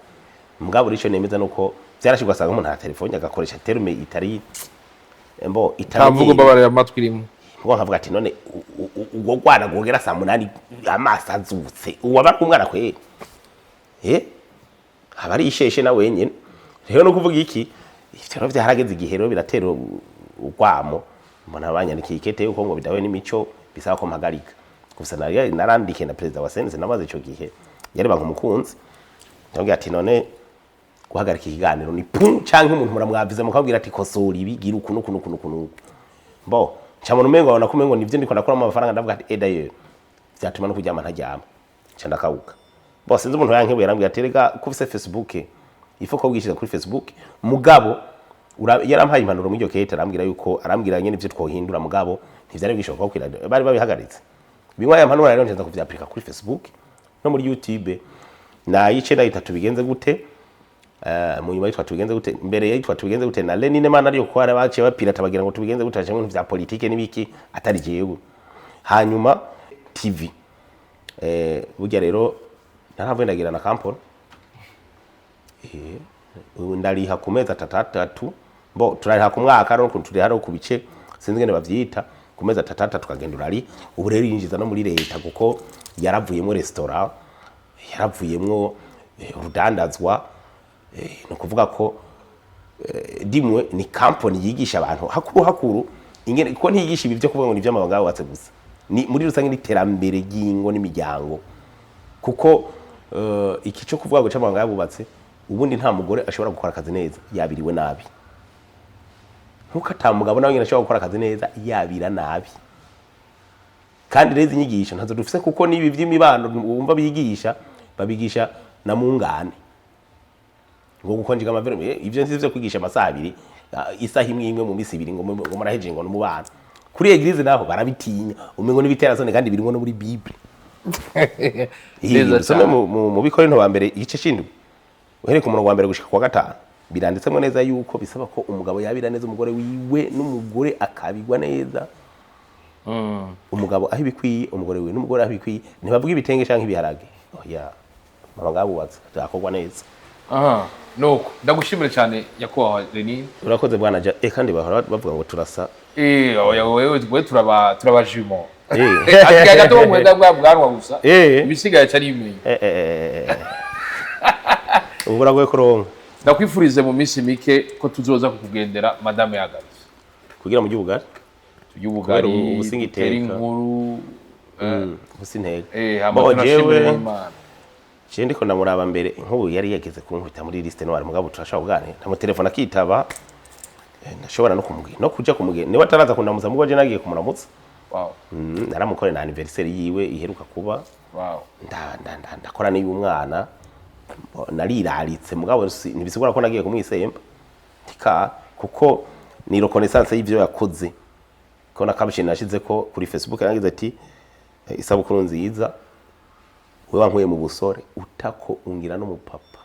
mugabo ico nemeza nuko byarashirwa, asanga umuntu nta telefone, agakoresha terme itari mbo Nta mvugo mbabarira amatwi irimo. Ngo nkavuga ati none ubwo rwana rwogera saa 8 amaso azutse, uwo aba ari umwana kweri? Aba ari isheshe na wenyene. Rero no kuvuga iki, ivyo rero vyarageze igihe rero biratera urwamo, mbona banyandikiye ikete yuko ngo bidahuye n'imico, bisaba ko mpagarika. Gusa nari narandikiye na perezida wa CNC namaze ico gihe, yari banka umukunzi, ndamubwira ati none guhagarika ikiganiro ni pu canke umuntu muramwaviza mukabwira ati kosora ibi, gira uku nuku nuku nuku nuku? Mbo nca umengo abona ko umengo nivyo ndiko ndakuramo amafaranga. Ndavuga ati d'ailleurs vyatuma no kuryama ntaryama, nca ndakawuka. Bo sinzi umuntu yankebuye, yarambwira ati rega ko ufise Facebook, ifo ko bwishiza kuri Facebook. Mugabo yarampaye impanuro muri iryo kete, arambwira yuko, arambwira nyene ivyo twohindura, mugabo ntivyari bishoboka ko kw'iradiyo bari babihagaritse. Bimwe aya mpanuro rero nza kuvyapplika kuri Facebook no muri YouTube na y'icenda itatu bigenze gute. Mu nyuma yitwa tubigenze gute, mbere yitwa tubigenze gute na Lenine Mana, ariyo ko hari baciye bapirata bagira ngo tubigenze gute cyangwa ibintu vya politike n'ibiki atari jewe. Hanyuma TV, burya rero naravuye ndagira na kamporo, ubu ndariha ku mezi atatu atatu. Bo turariha ku mwaka no turiha no ku bice, sinzi ngene bavyita, ku mezi atatu atatu tukagenda urari. Ubu rero yinjiza no muri leta, kuko yaravuyemo restaurant, yaravuyemwo urudandazwa. Ni ukuvuga ko dimwe ni company yigisha abantu hakuru hakuru ingene, kuko ntiyigisha ibi byo kuvuga ngo ni iby'amabanga yubatse gusa, ni muri rusange n'iterambere ry'ingo n'imiryango. Kuko iki cyo kuvuga ngo c'amabanga yabubatse, ubundi nta mugore ashobora gukora akazi neza yabiriwe nabi, nkuko ata mugabo nawe nyine ashobora gukora akazi neza yabira nabi. Kandi rero izi nyigisho ntazo dufise, kuko n'ibi by'imibano wumva bigisha, babigisha na mungane ngo gukonjega amavero, ivyo nzi vyo kwigisha amasaha 2, isaha imwe imwe mu misi 2, ngo muraheje ngo n'umubano. Kuri église naho barabitinya, umengo n'ibiterasoni, kandi birimo no muri Bible. Neza Usome cyane. mu Bikorinto ba mbere igice c'indwi, uhereye ku murongo wa mbere gushika kwa gatanu, biranditsemo neza yuko bisaba ko umugabo yabira neza umugore wiwe, n'umugore akabigwa neza. Umugabo aho ibikwiye umugore wiwe, n'umugore aho ibikwiye. Ntibavuga ibitenge canke ibiharage, oya, mama ngabubatse byakorwa neza. Aha, nuko ndagushimira cyane, nyakubahwa Lenine. Urakoze bwana ja. Kandi bahora bavuga ngo turasa. Oya, wewe turaba jumeaux. Eh. Asigaye gato mu bwa bwanwa gusa. Ibisigaye cyari imenya. Ubu buragoye kuronka. Ndakwifurize mu minsi mike ko tuzoza kukugendera madame yagarutse. Kugira mu gihugu Turye ubugari, Kubera ubu singiteka. dutere inkuru. Ubu sinteka. Hama Bo, tunashimire jewe n'Imana. Je ndiko ndamuraba mbere, nk'ubu yari yageze kunkubita muri liste noire, mugabo turashobora kuganira, ndamutelefona akitaba. Ndashobora no kumubwira no kuja kumubwira niwe ataraza kundamuza, mugabo je nagiye kumuramutsa. Naramukoreye na anniversaire yiwe iheruka kuba. Ndakora n'iy'umwana. Nariraritse, mugabo ntibisigura ko nagiye kumwisemba tika, kuko ni reconnaissance y'ivyo yakoze, ko na caption nashize ko kuri Facebook yagize ati: "Isabukuru nziza, we wankuye mu busore utako ungira n'umupapa."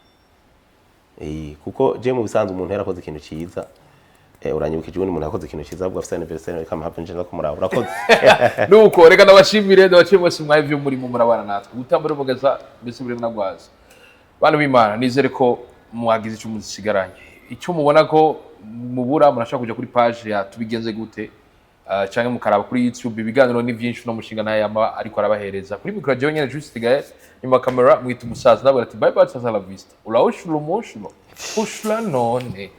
Kuko je mu bisanzwe umuntu yarakoze ikintu ciza, uranyibukije ubundi umuntu yakoze ikintu ciza, ahubwo afise anniversaire, reka mpave nje kumuraba. Urakoze. Nuko reka ndabashimire mwese mwaye ibyo murimo murabana natwe gutambura mugeza mbese muri nagwaza. Bantu b'Imana, nizere ko mwagize icyo musigaranye, icyo mubona ko mubura, murashobora kuja kuri page ya Tubigenze Gute, canke mukaraba kuri YouTube. Ibiganiro ni byinshi, no mushinga naye yama ariko arabahereza kuri micro. Jewe nyene Juste Gaël, nyuma kamera mwita umusaza, ndabwira ati: "Bye bye, sasa la vista, urahushura umushulo hushura none."